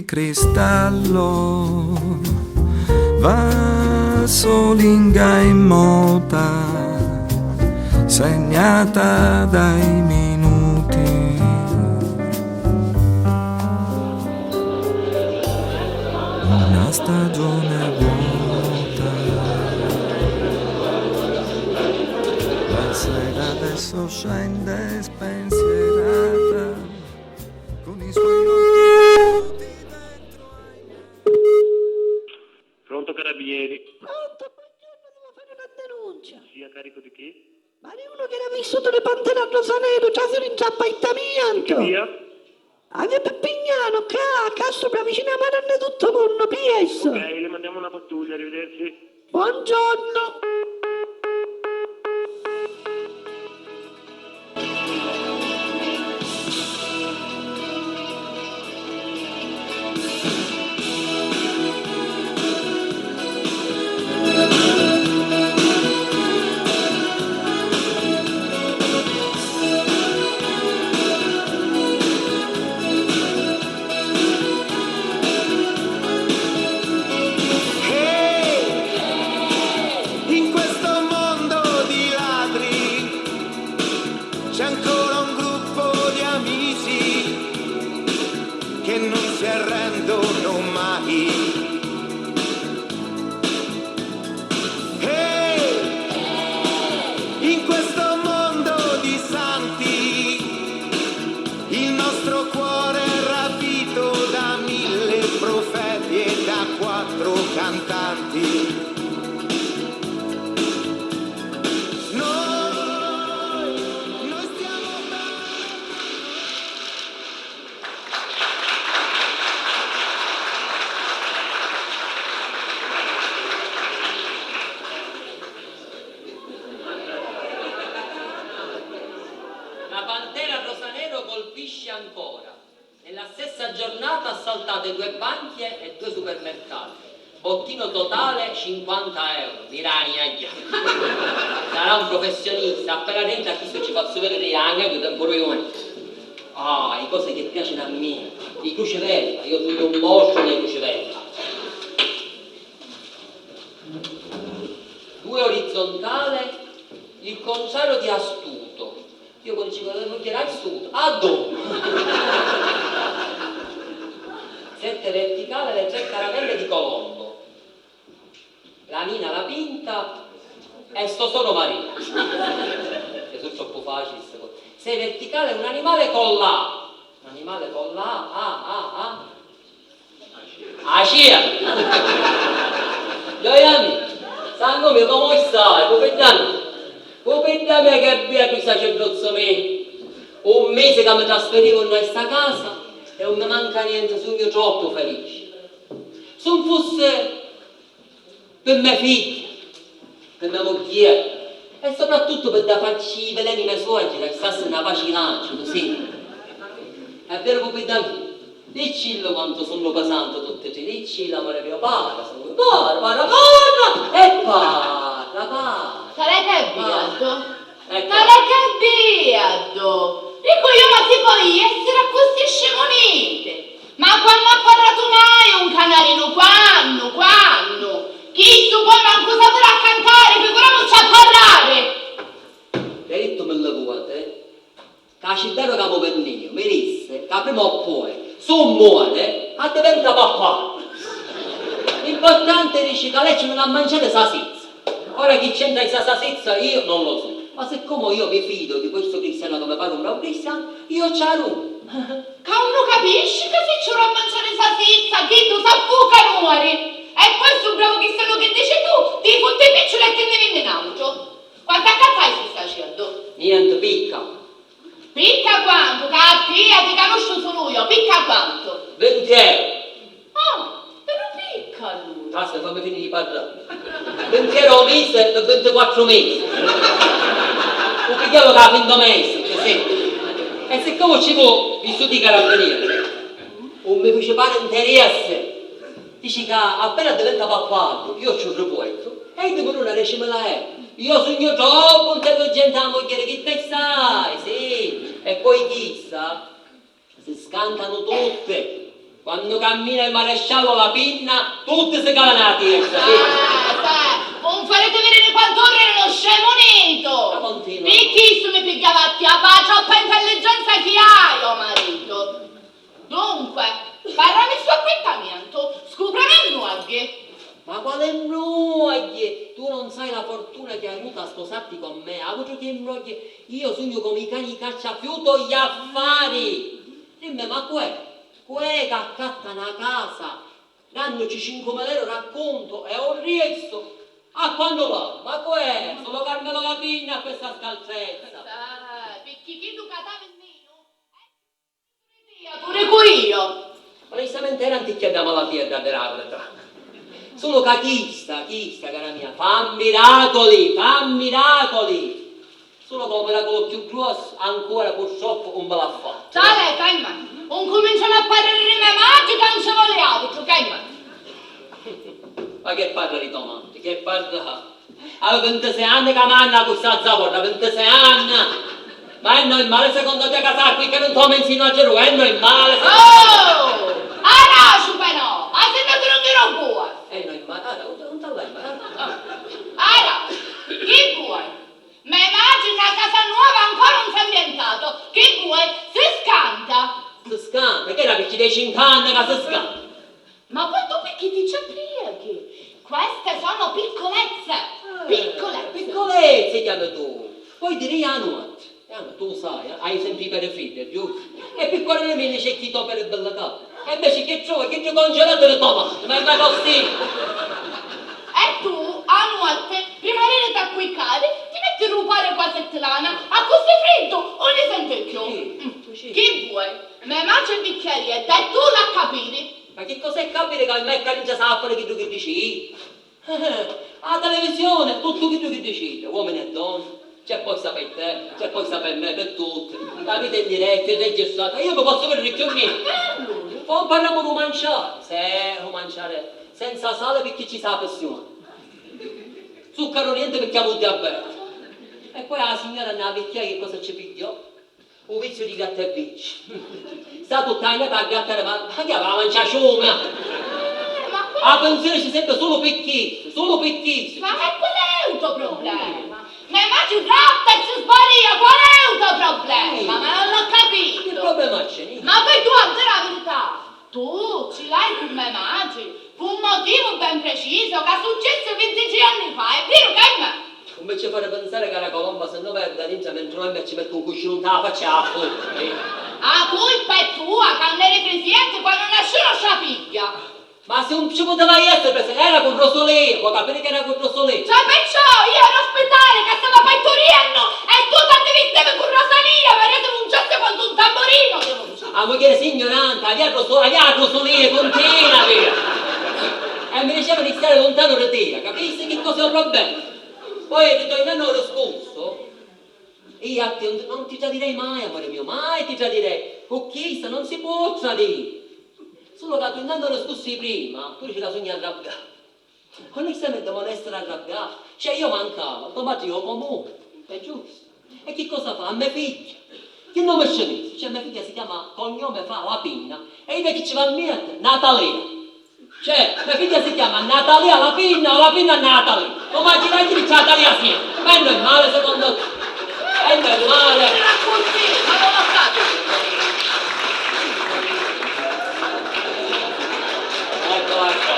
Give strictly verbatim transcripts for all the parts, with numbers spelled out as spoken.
Cristallo, vasolinga immota, segnata dai minuti, una stagione vuota. La sera adesso scende spensierata. Con i suoi occhi dentro ai miei. Pronto, carabinieri? Pronto, buongiorno, devo fare una denuncia. Sì, a carico di chi? Ma di uno che era vissuto di Pantera Rosanero, trasito in ciappa ittamianto. In che via? A via Peppignano, qua, qua sopra, vicino a Maronna Tutto Mondo, P S. Ok, le mandiamo una pattuglia, arrivederci. Buongiorno. In questo mondo di ladri c'è ancora un gruppo di amici che non si arrendono mai. Hey! In questo mondo di santi, il nostro cuore è rapito da mille profeti e da quattro cantanti. Noi, noi stiamo bene. La pantera rosanero colpisce ancora. Nella stessa giornata ha assaltato due banche e due supermercati. Bottino totale cinquanta euro. Mirani, aia. Sarà un professionista. Appena dentro a chistu ci fazzu vediri anca io, tempu di giovani. Ah, i cosi che piacinu a mia. I cruciverba, io sugnu un mostru nei cruciverba. Due orizzontale, il contrario di astuto. Io quando dico che non quiero astuto, addo! Sette verticale, le tre caramelle di Colombo. La mina, la pinta e sto sono Maria. Che sono troppo facili ste cose. Sei verticale, un animale con la. Un animale con la, a, a, a. A cia! Gioia mia, sangu mio, comu stai? Pupiddami, pupiddami che bia tu sacerdozzu mio. Un mese ca mi trasferivu nta sta casa e un mi manca niente, sugnu troppu felici. S'un fussi pi me figghia, pi me mugghieri e soprattuttu pi dda facci i veleni me suoceri ca stassi nna paci i lanciu, così. È veru, pupiddami? Diccillu quantu sunnu pesanti tutti tri, diccillu, amore mio, parra, sugnu, parra, parra, parra e parra, parra. Talè che è biaddu! Ecco. Talè che è biaddu! Dicu io, ma si poi essiri accussì scimuniti? Ma quannu ha parratu mai un canarinu? Quannu? Quannu? Chistu poi mancu sapirà cantari, figuramucci a parrari! L'hai dittu milli voti, eh? Ca aciddaru ca mu vinniu, mi dissi ca prima o poi, s'un muori, addiventa papparu. L'importanti, dici, ca lei ci nun ha manciari sasizza. Ora chi c'entra i sa sasizza, io non lo so. Ma siccomu io mi fido di questo cristiano che mi pare un bravo cristiano, io ci arrumu. Ca nun lu capisci ca si ci ora manciari sasizza, chiddu s'affuca e muori. E poi stu bravo cristiano che dici tu, ti futti i picciuli e ti nni vinni n'autru. Quantu accattai su sta cerdu? Niente, picca. Picca quantu, ca a tia ti canusciu sulu io, picca quantu? Vinti euro. Ah, però picca allura. Basta, fammi finire di parlare. Vinti euro al mese per ventiquattro mesi. Lo pigliavo con la fin do mese, così. E siccome ci vuole, visto di carabinieri, non mi fece fare interesse. Dici ca appena addiventa papparu, io ci lu ripuettu e iddu mi duna deci mila euro. Io sugnu troppu intelligenti a mugghieri chi pensai, sì. E poi chissa si scantanu tutti. Quannu cammina il maresciallo Lapinna, tutti si calano la testa, sì. Ah, sa, un farete vedere quanto ridere lo scemo nito! Ma continua. Picchì stu mi pigghiavatti a fa troppa intelligenza chi hai, o marito? Dunque, parlami stu appuntamiento, scuprimi il nuogghi. Ma quale nuogghi? Tu non sai la fortuna che hai avuto a sposarti con me. Avuto che nuogghi? Io sugnu come i cani caccia fiuto gli affari. Dimmi, ma cu è? Cu è che accatta na casa, dannuci cinquemila euro racconto e un riesso? A quannu va? Ma cu è? Solo Carmelo Lapinna a questa scaltrezza. Ah, picchì chiddu ca t'havi in minu? Tia, tu dicu io. Onestamente era anticchia da malatia e da deragre, tra. Solo ca chista, chista, cara mia, fa miracoli, fa miracoli. Solo ca un miracolo più grosso ancora purtroppo un ve l'ha fatto. Tale, calma. Un cominciano a parlare di me magica, non ci vuole altro, calma. Ma che parla di tua madre? Che parla? Havi vintisei anni ca manna cu sta zavorra, vintisei anni! Ma è normale secondo te ca sta qui che non t'ho mai insinuato è normale secondo te? Oh! Araciu però! Ma se no tu non mi lo vuoi! È normale, ah, non t'ho mai, ah. Araciu! Chi vuoi? Me immagino a casa nuova ancora non s'è ambientato! Chi vuoi? Si scanta! Si scanta? Che era perché dei cinque anni ca si scanta? Ma poi tu picchì ti ci apprieghi? Queste sono piccolezze! Ah, piccolezze! Piccolezze chiami tu! Poi direi a notte. E a notte, tu lo sai, eh, hai sempre i pere fridde, giusto? E per quale mesi c'è chi toppa le belle cave? E invece che trova? Che ti congelato le tomate? Ma è mai possibile? E tu, a notte, prima di irti a cuiccari, ti metti a rupare quasi ti lana, a così friddu, non li senti più. Sì, sì. Chi vuoi? Me maci e bicchiarie, e tu l'ha capiri! Ma chi cosa è capiri ca ormai ccà dintra s'ha a fari chiddu chi dici io? Eh, a televisione, tuttu chiddu chi dicite, uomini e donne, c'è posta per te, c'è posta per me, per tutti. La vita è in diretta, è registrata, io mi posso vedere più niente. Poi parliamo di manciare, se, un manciare senza sale perché ci sa la pressione. Zucchero niente perché ha avuto diabete. E poi la signora nella vecchiaia che cosa ci pigliò? U viziu di gratta e vinci. Sta tutta a nata a grattare, ma, ma chi avrà mancià ciuma? Eh, ma quella... A pensione ci sempre solo picchizzu, solo picchizzu. Ma e qual è u to problema? Me maci gratta e si sbaria, qual è u to problema? Sì. Ma non l'ho capito. Che problema c'è? Ma poi tu a dire la verità, tu ci l'hai cu me maci, pu un motivu ben preciso ca successi vintitrì anni fa, è veru ca è me? Invece fare pensare ca la colomba se no verde dintra mentre noi ci metto un cuscino nta la faccia a fuoco, eh? A culpa è tua ca non eri presente quando nascero sta figghia! Ma se non ci poteva essere, perché era con Rosolino, vuoi capire che era con Rosolino? Cioè, perciò io ero ospitale che stava partoriendo e tu ti vistevi con Rosalia, ma io ti punciassi quanto un tamburino ti punciassi. A moglie signorante, avia Roso-, avia Rosolino, continua, via. E mi diceva di stare lontano da te, capisci che cosa è un problema? Poi ritornando allo scorso, io a te non, non ti tradirei mai, amore mio, mai ti tradirei. Con chista non si può tradire. Solo che tornando allo scorso di prima, tu dici la sogna arrabbiata. Onestamente non essere arrabbiato. Cioè, io mancava, tua madre io comune, è giusto. E che cosa fa? A me figlia? Che nome ci ha messo? Cioè, mia figlia si chiama, cognome fa Lapinna. E io che ci va a mettere? Natalia. Cioè, mia figlia si chiama Natalia Lapinna o Lapinna Natalia? Come ci vai a dire Natalia sì? Ma è normale secondo te? È normale? Era così, ma non lo fate. Ecco, ecco.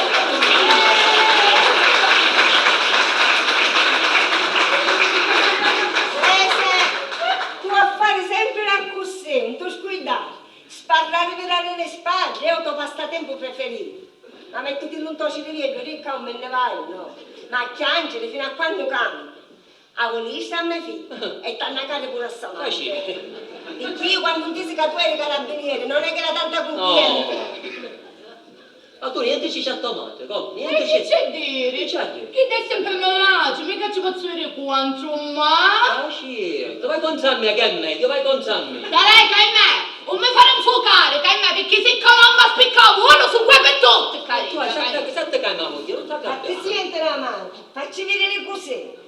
Sese, tu a fari sempri accussì, non ti scurdari. Sparrari virari li spalli è u to passatempu preferitu. Ma mettitillu nto cirivieddu, ricca, un mi nni vaiu, no? Ma a chianciri finu a quannu cantu? A vulisti a me figghia? E t'annacari puru a so matri. Picchì io quannu ntisi ca tu eri carabinieri, non è che era tanta cunfidenza. No. Ma tu niente ci c'è a tua madre, come? Niente ci c'è. E chi c'è diri? Chi c'è a diri? Chi è sempre me maci, mica ci pozzu iri quantu, ma... Ah, certo, vai contra a me, che è meglio, vai contra a me. Dai, che è me, non mi fare infucare, che è me, perché se colomba spicca uno su quei per tutti, carina. Ma tu hai sempre, sempre che mamma, non ti arrabbiare. Ma ti senti la mano, facci vedere così.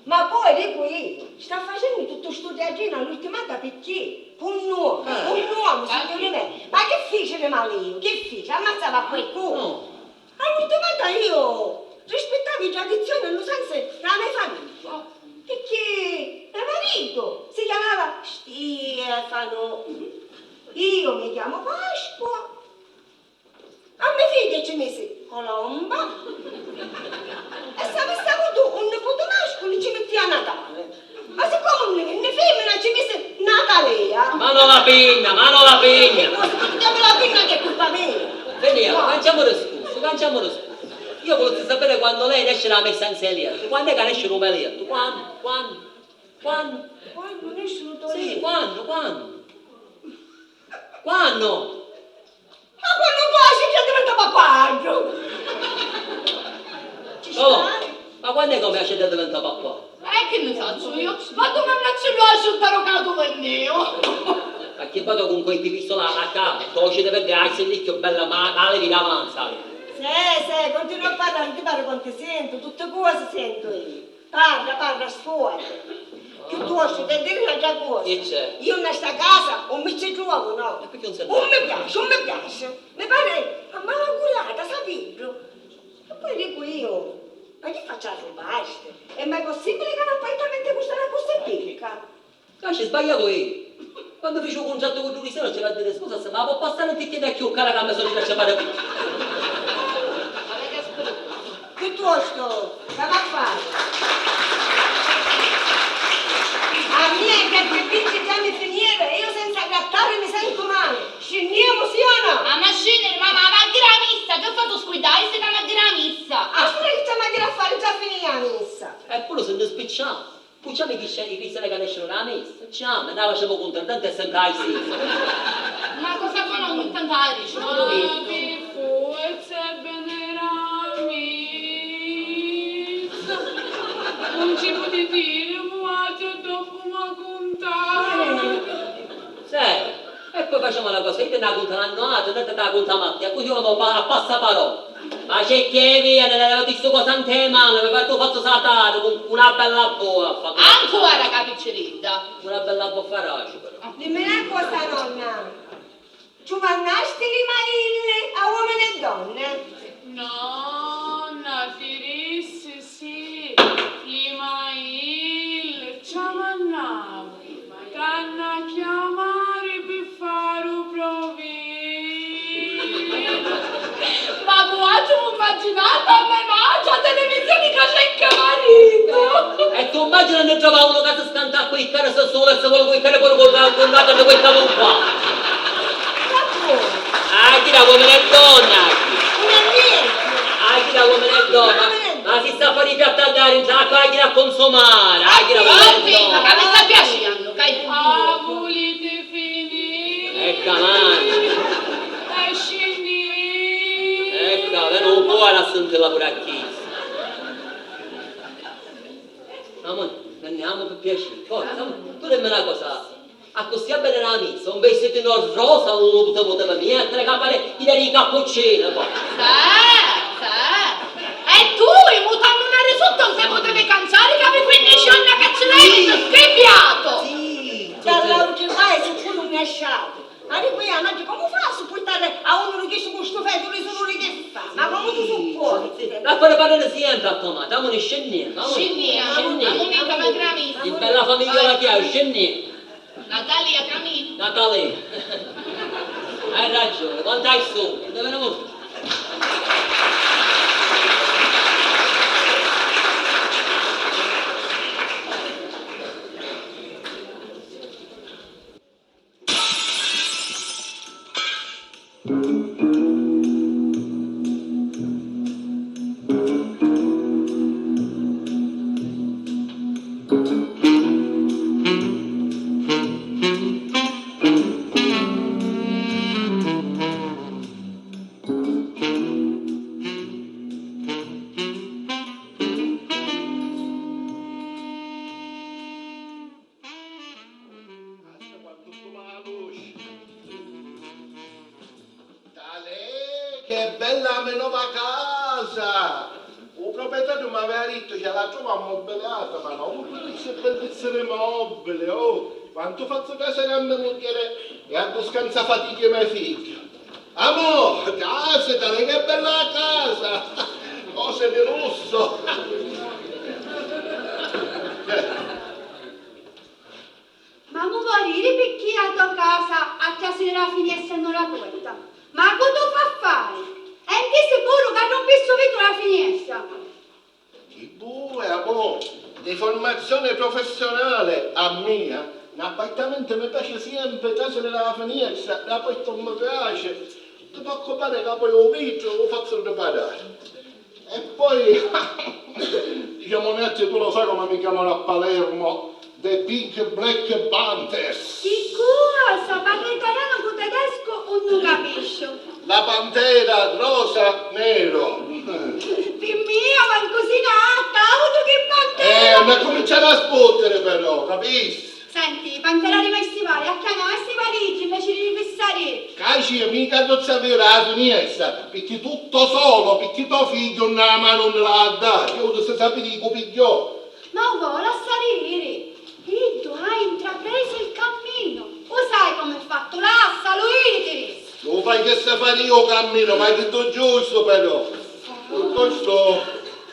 Ma poi dicu iu, sta facennu tuttu stu tiatrinu all'ultimata picchì? P'un uomu, p'un uomu, signuri mei, ma chi fici di mali iu? Chi fici? Ammazzava a qualcunu? All'ultimata iu rispittavu i tradizioni e l'usanzi dâ me famigghia, picchì me maritu si chiamava Stiefanu, iu mi chiamu Pasqua. A me figghia ci misi Colomba e s'avissi avutu un niputi masculu ci mittia Natale. Ma siccomu un nivinni fimmina ci misi Natalea. Mano la pinna, mano la pinna! Chi cosa? Chi la pinna chi è culpa mia? Fenia, canciamu discursu, canciamu discursu. Io vulessi sapere quando lei nesce la messa in selietto, quando è che nesce lu melietto? Quando? Quando? Quando? Quando nesce lu... Sì, quando? Quando? Quando? Ma quannu tu asci già diventa pappaggio! Ci stai? Ma quannu è ca me asci già diventa pappaggio? E chi nni sacciu iu? Ma tu mi nni asci lu asciu nta ru catu vinniu! Ma chi vado con quei pipistola a ca? Cocite per grazia, lì più bella ma male vi avanza. Sì, sì, continua a parlare, ti pare quanti sentu, tutte cose sentu io. Parra, parra, sfogati. Chiuttostu, ti diri n'atra cosa. Chi c'è? Iu nna sta casa un mi ci trovu, no. E picchì un si... Un mi piaci, un mi piaci. Mi pari a malaugurata, sapiddu. E poi dicu iu, ma chi facciu a rubasti? È mai possibili ca un appartamenti custari accussì picca? Ca ci sbagliavu iu. Quannu fici u cuntrattu cu ddu Cristianu c'era a diri: "Scusa, ma po' passari un ticcheddu a chiù cara ca me socera ci pari picca." Chiuttostu, ca va a fari? A mia che dui figghi già mi finieru e io senza grattari mi sentu mali. Scinniemu, sì o no? Ama scinniri, mamma, ama a diri a missa, chi fatu scuidda, issi ca ama a diri a missa. Aspetta chi c'ama a diri a fari, già finìa a missa. E puru si nni spicciamu. Cu ciami chi sceni cristiani ca nescinu dâ missa? Ciami, nâ facemu cuntra, tantu è sempri a stissa. Ma cosa fannu ogni tantu a dici? Ma pi forza è bene dâ missa. Nun ci puti diri, vuatri, e doppu ma cuntari. Sì, e poi facemu na cosa, io ti nâ cuntu a nuatri, noi ti nâ cuntu a Mattia, così vamo a passaparola. Ma c'è chi vieni, levati stu cosu nta manu, mi pari tu fazzu satani cu una bella boa. Ancu ora ca picciridda. Una bella boa farraci però. Dimmi na cosa, nonna. Ci mannasti li mailli a uomini e donne? Nonna, ti dissi sì, li mailli ci a mannavu. T'hannu a chiamari pi fari u provinu. Ma vuatri v'immaginati a me matri a televisioni ca c'è anche maritu? E tu immagina nni trova unu ca si scanta a cuiccari si sulu e si voli cuiccari puru cu cu n'atru nni cuiccamu qua. Aghira, uomini e donna, aghira. Aghira, uomini e donna. Ma si sta a fari i piatti a dari, aghira a cunsumari, aghira, uomini e donna. Ma ca mi sta piacennu, ca... Ah, vuliti finiri? Ecca, mani. E scinni. Ecca, veni un po' a sentilla puru a chista. Amore, andiamo per piacere. Forza, amore. Tu dimmi una cosa. Accussì a bene la missa, un vestitino rosa, un, un, un, un, mia, tre capare, i dai cappuccini, poi. Sì, sì. E tu, i mutanni neri sotto, non ti potevi canciare, che avevi quindici anni che ce l'hai, sì, schifiato! Sì, sì, sì. Dall'altro paese pure un asciato. Ma di qui a oggi come fa a sopportare a uno di questo, con sto feto di solo di che fa? Ma come tu sopporti? Sì, sì. Ma poi parla sempre a tua madre, dammi scenniamo, dammi. Scenniamo, scenniamo. Dammi, dammi, dammi. Che bella famiglia la tua, scenniamo. Natalia, camina. Natalia. Hai ragione, quanto hai su? Dove ne vuoi? Talè, che bella la me nova casa! U Lu proprietariu m'avia dittu ca la trova ammobiliata, ma no cu tutti sti bellizzi di mobili, oh! Quantu fazzu piaceri a me mugghieri e adduscanza fatichi me figghiu. Amò, trasitali, che bella casa! Cosi di lussu! Ma mu vo' diri picchì a to casa a trasiri la finiestra e no la porta? Ma cu tu fa fari? E ntisi puru ca rumpissi u vitru la finiestra! Chi vuoi, amò? Di formazione professionale a mia, n'appartamento mi piace sempre trasiri la finiestra, la porta non mi piace, ti può occupare ca poi u vitru u fazzu riparare. E poi, diciamo, Nancy, tu lo sai come mi chiamano a Palermo? The Pink Black Panthers. Chi cosa? Parri italianu cu tedescu unnu capisciu. La pantera rosa nero. Pi mia mancu si n'atta, autu chi pantera! Eh, ma cuminciare a sputtiri però, capisci? Senti, panterari ma i stivali, acchianava i stivaliggi inveci di fissari. Caci, mica addozza vira la finiestra, picchì tutto solo, picchì to figghiu na manu unni l'ha a dari, iu tu si sapiri cu pigghiò. Ma u vo' lassari iri? Iddu ha intrapreso il cammino. U sai com'è fatto, lassalu, Idris! Lu facessi fari iu u camminu, ma è chiddu giustu però. Tutto sto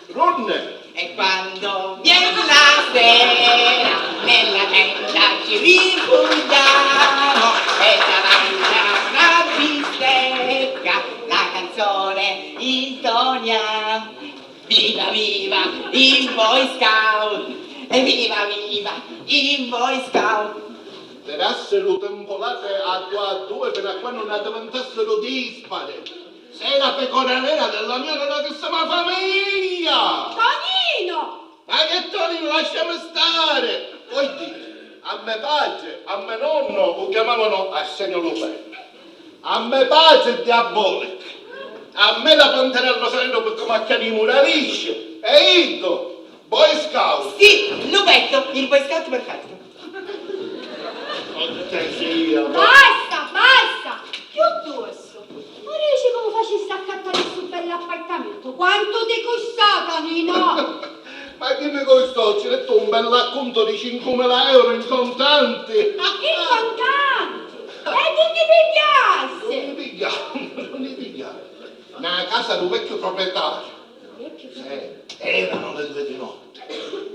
runne. E quando viene la sera, nella tenda ci rifugiamo e davanti a una bistecca la canzone intoniamo. Viva viva i Boy Scout! Evviva viva i Boy Scout! Tirasse lu timpulati a dui a dui finu a quannu nun addivintàssiru dispari. Sei la pecora nera della mia nonatissima famiglia! Tonino! Ma che Tonino, lasciami stari! Poi dici, a me patri, a me nonnu u chiamavanu Arsenio Lupin. A me patri Diabolic, a me la pantera rosa nera picchì m'acchianimu la liscia e iddu Boy Scout. Sì, Lupetto, il Boy Scout perfetto. Cortesia, ma. Basta, basta! Chiuttostu, ma dici comu facisti a accattari stu bell'appartamentu? Quantu ti custò, Tonino? Ma chi mi custò? Ci dettu un bell'accontu di cinquemila euro in contanti! In contanti? E dunni pigghiasti? Dunni pigghiau? Dunni pigghiau? Na casa di un vecchiu proprietariu. Sì, eranu le due di notte.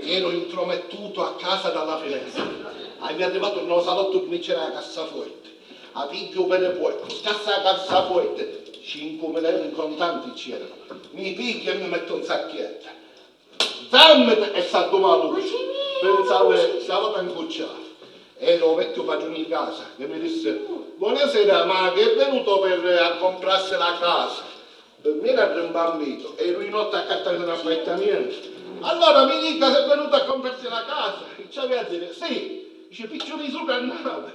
Ero intromettuto a casa dalla finestra. Avia arrivatu nno salottu dunni c'era la cassafuorti. A pigghiu pene puorcu, scassa la cassafuorti, cinquemila euro in contanti c'eranu. Mi pigghiu e mi mettu 'n sacchietta. Zammiti e s'addumà l'usciu. Pinsavi ca avata 'ncucciata. Era u vecchiu patruni di casa chi mi dissi: Buonasera, ma chi è venuto per a comprarsi la casa? Pi mia era rimbambitu, eru di notti a accattari un appartamientu. Allora mi dica se è venuto a comprarsi la casa. Ci avia a diri: Sì. Dici: Picciuni supra a navi.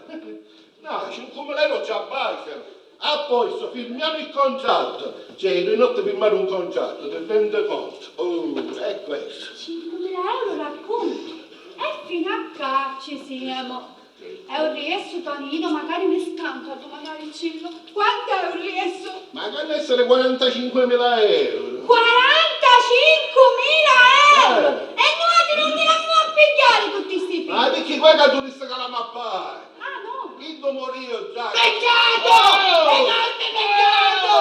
No, cinquemila euro ci abbastanu. A posto, firmiamo il contratto. Cioè, di notte firmare un contratto, ti rendi conto? Oh, è questo. Cinquemila euro raccontu. E fino a ccà ci siamo. È un riessu, Tonino, magari mi scantu a dumannaricillu. Quant'è un riessu? Ma c'hannu essere quarantacinquemila euro. Quarantacinquemila euro! Eh. E nuatri non ni l'avemu a pigghiari tutti sti figli! Ma picchì quai ca tu dissi ca l'hamu a pari? Ah, no! Chiddu murìu già! Peccato! Oh! Enorme peccato!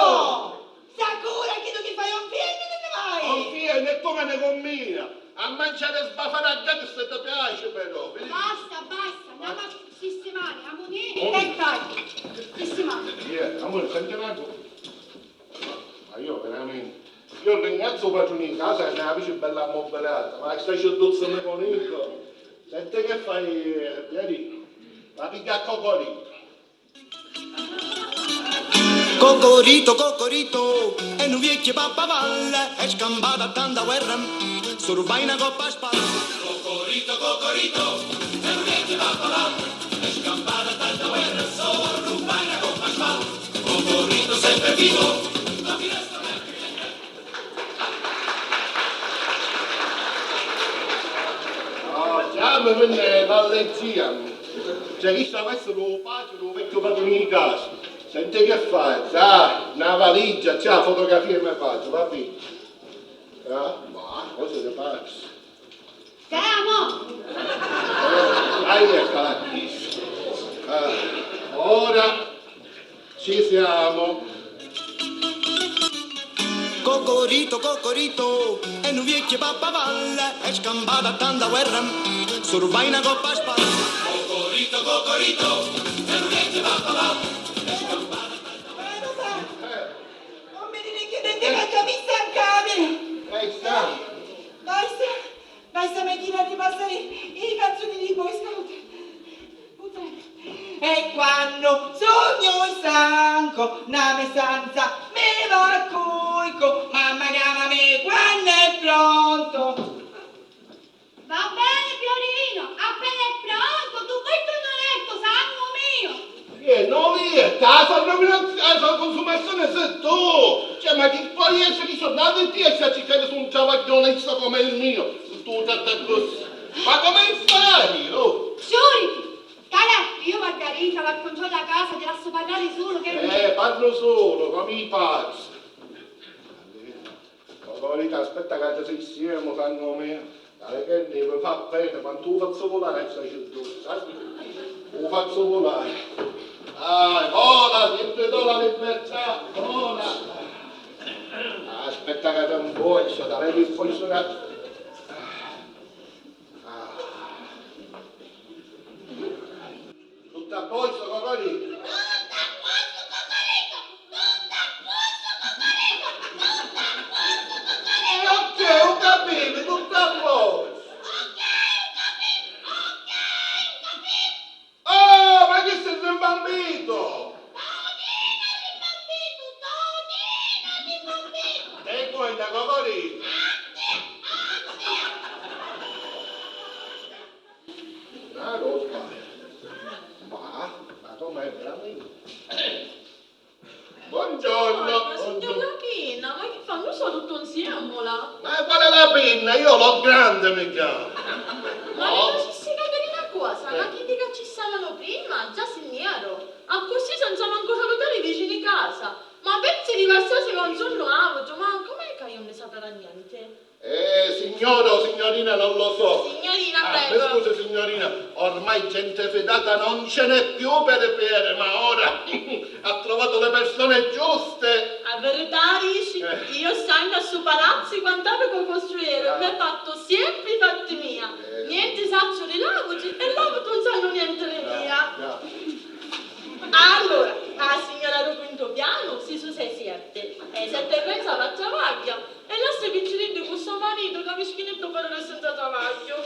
Sakura, chiddu chi fai un fiennu, dunni vai? Un fiennu e tu me ne cummina! A manciari e sbafari a gatti se ti piaci però! Basta, basta, andiamo a sistimari, amunì e dai! Sistimari! Yeah, amore, senti una cosa. Ma io veramente. Io ringraziu u patruni di casa ca mi havi bella ammobiliata, ma sta ciudduzza mi conico. Senti che fai, vedi? La pigghia a Cocorito. Cocorito, Cocorito, è nu viecchio pappavallo, è scampato a tanta guerra, so rubai na coppa a spalla. Cocorito, Cocorito, è nu viecchio pappavallo, è scampato a tanta guerra, so rubai na coppa a spalla. Cocorito sempre vivo, non mi resta mai. No, già mi venne l'allergia. Cioè, chi sta questo lo faccio, lo vecchio padrone di casa. Senti che fai? Già, una valigia, già, fotografie mi faccio, va bene. Ah, ma cosa ti pazzi? Siamo! Eh, vai a calacchis. Ah, ora ci siamo. Cocorito, cocorito, e nu viecchio pappavalle è scampata a tanta guerra, survaina coppa a spalla. Cocorito, cocorito, e nu viecchio pappavalle è scampata a tanta guerra. Non mi diri che denti che mi stancavi! Vai, sta! Basta, basta, mi tira di passare i canzoni di Boy Scout. Puttana. E quannu sugnu stanco, na me stanza mi va a cuico, mamma chiamami quannu è pronto. Va bene, Fiorino, appena è pronto, tu vai tu nel letto, sangu mio. Chi è? No, chi è? Sta sovraffinazione, la sovraconsumazione sei tu! Cioè, ma chi può essere che sono nato e ti e sta cercando su un travaglione come il mio? Tu tratta così. Ma come fai? Oh! Sciuriti! Calà, io vado a Rita, vado a controllare la casa, ti lascio parlare solo, che non c'è. Eh, parlo solo, ma mi pazzo. Cocorito, aspetta ca ci sistemu, sangu mio. Dai, che ne, mi fa pena, quantu u fazzu vulari a sta ciddura, sai? U fazzu vulari. Dai, vola, si ti do la libertà, vola. Aspetta ca ti nfoscia, dai, ti nfoscia. Ah. Tuttu a postu, Cocorito? Tuttu a postu, Cocorito! Tuttu a postu, Cocorito! Tuttu a postu, Cocorito! Eh, ok, ho capito, tutto a posto. Ok, ho capito, ok, ho capito. Oh, ma chi si rimbambito? Tonino rimbambito, Tonino rimbambito! E quantu, Cocorito? Una roba. Ma, ma com'è veramente? Buongiorno. Ma signor Lapinna, ma chi fa? Nun so tuttu nsiemula. Ma quale Lapinna? Io l'ho grande mi chiamo. Ma mi facessi capiri na cosa, ma chiddi ca ci stavanu prima già si nni eru. Accussì senza mancu salutari i vicini casa. Ma pezzi di qualsiasi non sunnu avutu, ma com'è ca io nun ne saprà niente? Eh, signora o signorina, non lo so. Signorina, ah, prego. Mi scusi, signorina, ormai gente fidata non ce n'è più per piede, ma ora ha trovato le persone giuste. A verità dici, eh, io stagnu a stu palazzu quant'havi cu costruire, ah, m'hê fattu sempri i fatti mia. Eh. Nienti sacciu di l'avuti e l'avuti non sannu nienti di mia. Già, già. Allora, a signora ru quintu pianu si su sei sette, e sette e mezza va a travagghiu. E lassi i picciriddi cu so maritu ca mischineddu pari senza travagghiu.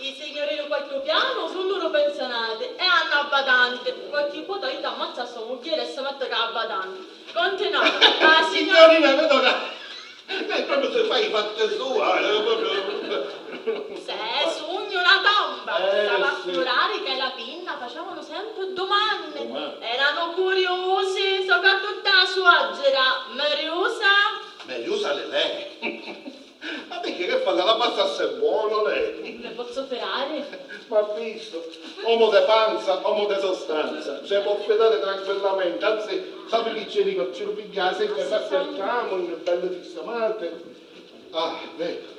I signuri di quartu pianu sunnu ru pensionati e hannu a badanti. Qualchi vota idda ammazza a so mugghieri e si metti cu a badanti. Continuava. Ah, signor... Signorina, vedo ca lei proprio si fa i fatti sua, eh, proprio. Se sugnu una tomba, eh, stava a fiurari che la pinna facevanu sempre dumandi. Dumandi. Eranu curiusi, soprattuttu a suocera, Mariusa. Mariusa Lelè. Ma perché che fa? Che la passa se buono lei? Le posso fidare? Ma ha visto? Uomo de panza, uomo de sostanza. Se può fidare tranquillamente, anzi, sapete che ci dico? Ci lo piglia la sera e la cerchiamo in belle sistemate. Ah, vedo.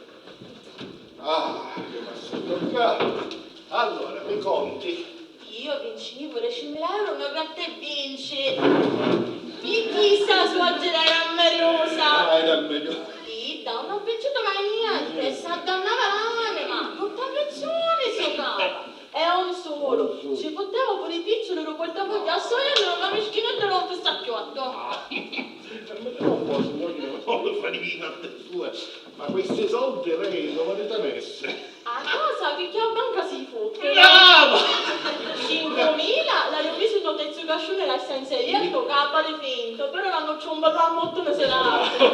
Ah, che m'ha toccato. Allora, mi conti? Io vincivu dicimila euro, me quantu vinci? Chi chissa suocera era mmeriosa? Ah, era mmeriosa. Idda non ha vinciuto mai niente, e s'addannava l'anima, tutta pressione so capa. E un solo, ci buttava pure i piccioli, lo portava via, a so e non la mischinetta non ti sta più addosso. Ah, e me ne non posso, non lo fare vivere. Ma questi soldi lei dove li tenesse? A cosa? Picchì a banca si fotte. Brava! Cinquemila l'haiu prisi in noteziu cascione là senza evierto, ca pari finto, però l'hanno ciumbatu a motto mese l'altro.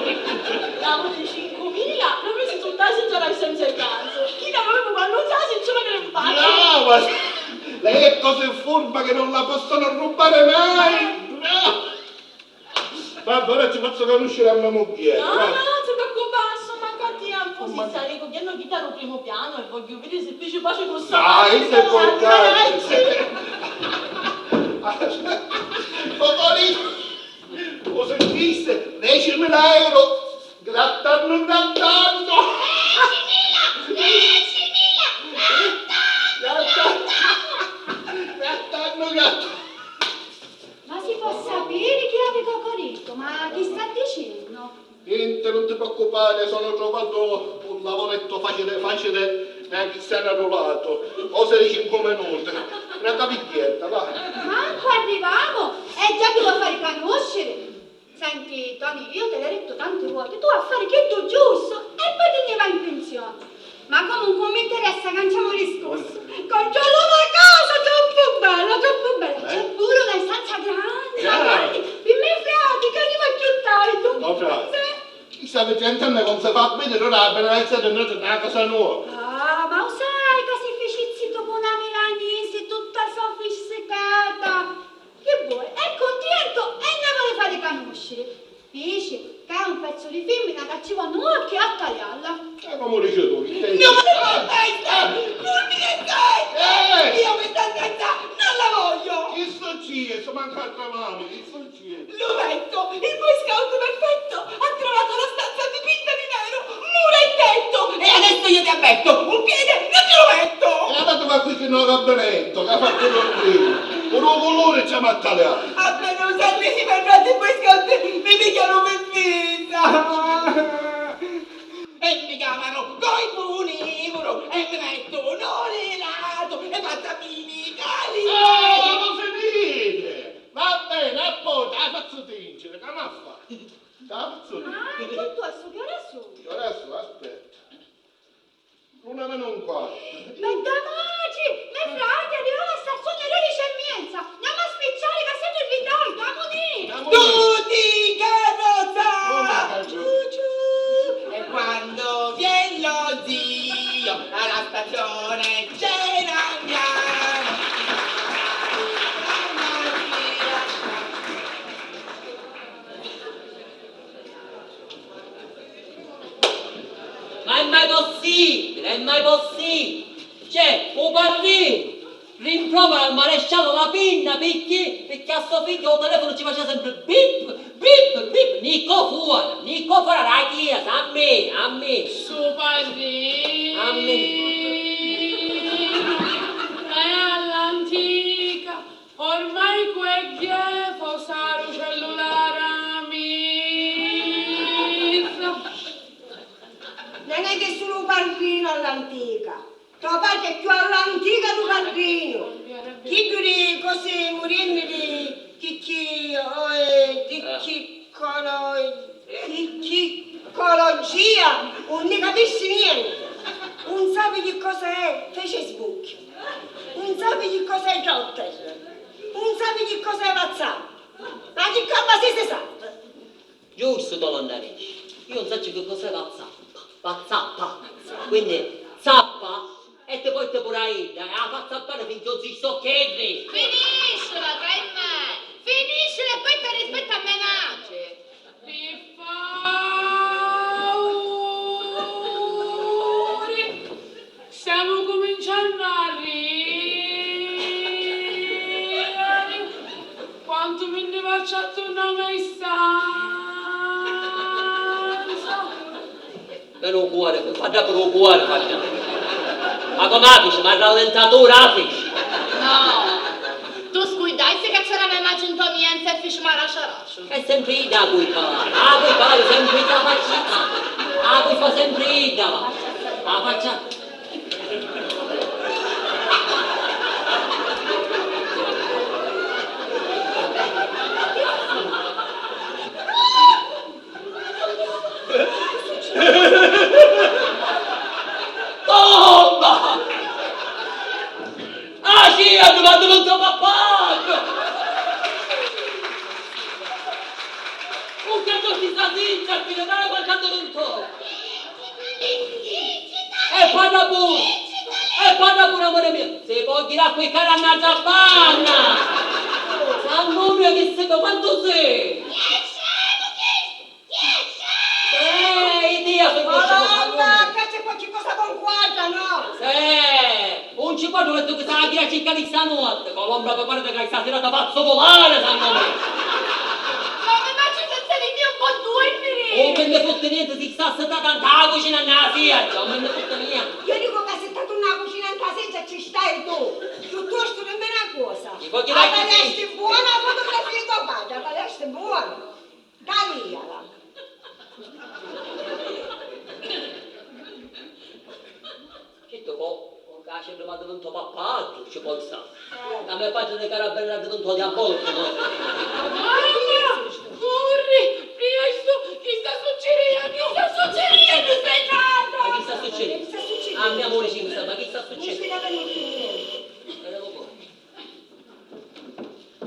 L'avuti cinquemila, l'ho prisi tutta la signora senza il ganzo. Chi l'avevo quando sa signora che ne impaccio? Brava! Lei è così furba che non la possono rubare mai! Brava! Vabbè, ora ci faccio conoscere a mia moglie. No, no, non si preoccupa, non sto manco a tempo. Si sta ricogliendo chi da lu primo piano e voglio vedere se fece pace con sta... Dai, se può dai. Cocorì, lo sentiste? Decimila euro. Grattannu, grattannu! Deci mila! Deci mila! Grattannu, grattannu! Grattannu, grattannu! Ma si pò sapiri chi havi Cocorico? Ma chi sta dicennu? Nenti, nun ti preoccupari, sonu truvatu un lavorettu facili facili e cristianu arrulatu, cosi di cincu minuti, na cavigghietta, va. Mancu arrivamu e già ti vo' fari canusciri? Senti, Toni, io te l'ho detto tante volte, tu a fari chiddu giustu e poi ti nni vai in pensioni. Ma comunque non mi interessa, canciamo discorso. Controllo una cosa troppo bella, troppo bella. C'è pure una stanza grande, grande. Pi me frati, che arriva più tardi. No, frati. Sì. Chissà, Vicente, a me non si fa vedere, ora appena essere andata nella casa nuova. Ah, ma lo sai che si fece zitto con una milanese tutta sofisticata? Chi vuoi? È contento e ne vuole fare conoscere. Dice che è un pezzo di femmina che ci vuole un occhio a tagliarla. E come dici tu? Che... No, ma che festa! Fulmine, stai! Eh! Io questa santa non la voglio! Chi sto cio? Manca a tua mamma, chi sto cio? Lo metto! Il boy scout perfetto ha trovato la stanza dipinta di nero, mura e tetto! E adesso io ti avverto, un piede non te lo metto! E allora tu vai qui che non va bene! Tocca fare quello qui. Pure un colore ci ha mattaleato. Appena usati i ferrati poi scotti mi pigliano per vita. E mi chiamano coi puni puru e mi mettono un lato e faccio a mimicare. Oh, ma finite! Va bene, appunto, la faccio vincere, che mi fa? La faccio vincere. Ah, tutto a su, che ora su? Ora su, aspetta. Una meno un quarto. Bedda matri! Me frati arriva la stazione alle dodici e mezza! Andiamo a spicciare che siamo in ritardo, amunì! Tutti in carrozza! Ciu ciu! E quando viene lo zio alla stazione ce n'andiamo! Ma è mai possibile? È mai possibile? Cioè, u parrinu rimprovera al maresciallo La Pinna picchì? Picchì a so figghiu u telefono ci faceva sempre bip, bip, bip, Nico fuori, Nico fuori, a chi è? A me, a me. Su parrinu. A me. È all'antica. Ormai cu è ghjefa usari u cellulari a mizza. Non è che sulu u parrinu all'antica. To patri è cchiù all'antica du parrinu. Chiddu di cosi murinni di chicchi, oi, di chiccolo, di chiccologia, un ni capisci niente. Un sapi chi cosa è Facebook. Un sapi chi cosa è Twitter. Un sapi chi cosa è WhatsApp. Ma chi cosa si si sa? Giustu, Tolondaresci. Io non saccio che cos'è WhatsApp. WhatsApp. Quindi zappa e ti porti pure a idda e la fa zappare finché non si stoccherri. Finiscila, Caimè! Finiscila e poi ti rispetta a me matri! Pi favuri, stiamo cuminciannu a riri. Quantu mi nni vacciu a turnà a me stanza. Veni u cuori, fadda puru u cuori, fadda. Ma comu a fici? Ma rallentatura a fici? No. Tu scurdasti ca c'era me matri nto mienzu e fici maraciaraciu? È sempri idda a culpa, a culpa è sempri idda, a faccia, a culpa sempri idda, a faccia. Tomba! Ah, sì, addumandami un to papà! Un che tu ti sta zitta, ti ne vai qualche minuto! E parla pure! E parla pure, amore mio! Se poi tirare quei cara a n'altra banna! San Romeo che sei, quanto sei? Eh, idea, sono scemo, San Romeo! Madonna, che c'è qualche cosa conquata, no? Sì! Un ci quadro detto che sta a ghira circa di stanotte, con l'ombra che pare che sta serata pazzo volare, San Romeo! Ma mi faccio senza di Dio un po' dormire! Oh, che ne fotte Nenti, si sta sittata nta cucina nna seggia, ma nni tutta mia. Io dico ca sittatu nna cucina nta seggia ci stai tu. Piuttostu dimmi na cosa. Chi vuoi che la taliasti buona la fotografia di tuo padre, la taliasti buona. Taliala. Certu, co, co ca c'è domanda d'un to pappaggio, ci pensa. Eh. A me patri di carabinieri di un to diabolico, no? Mamma! Corri! Priestu! Chi sta succiriennu? Chi sta succiriennu? Stai calma! Ma chi sta succiriennu? Chi sta succiriennu? Ah, mia moglie ci sa, ma chi sta succiriennu? Non si vede niente. Vedemu poi.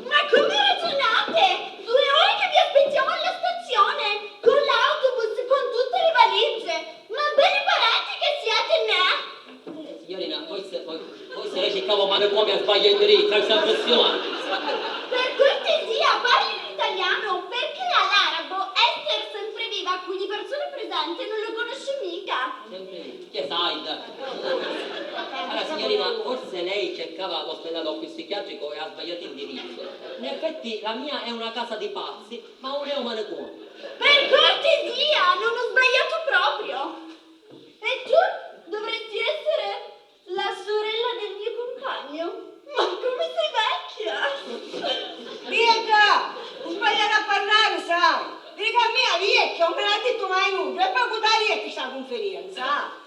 Ma come ragionate? Due ore che vi aspettiamo alla stazione, con l'autobus, con tutte le valigie. Ma belli parenti che siete, neh? Signorina, forse, forse lei cercava un manicomio e sbaglia indirizzo, ha questa impressione. Per cortesia, parli in italiano, perché all'arabo essere sempre viva con le persone presenti non lo conosce mica. Sempre lì. Chi è Said? Allora, signorina, forse lei cercava l'ospedale psichiatrico e ha sbagliato indirizzo. In effetti la mia è una casa di pazzi, ma non è un manicomio. Per cortesia, non ho sbagliato proprio. E tu dovresti essere la sorella del mio compagno. Ma come sei vecchia! Bianca, non sbagliare a parlare, sai! Vedi che a me la vecchia non me l'ha detto mai nulla, e poi con la vecchia sta conferenza, ah?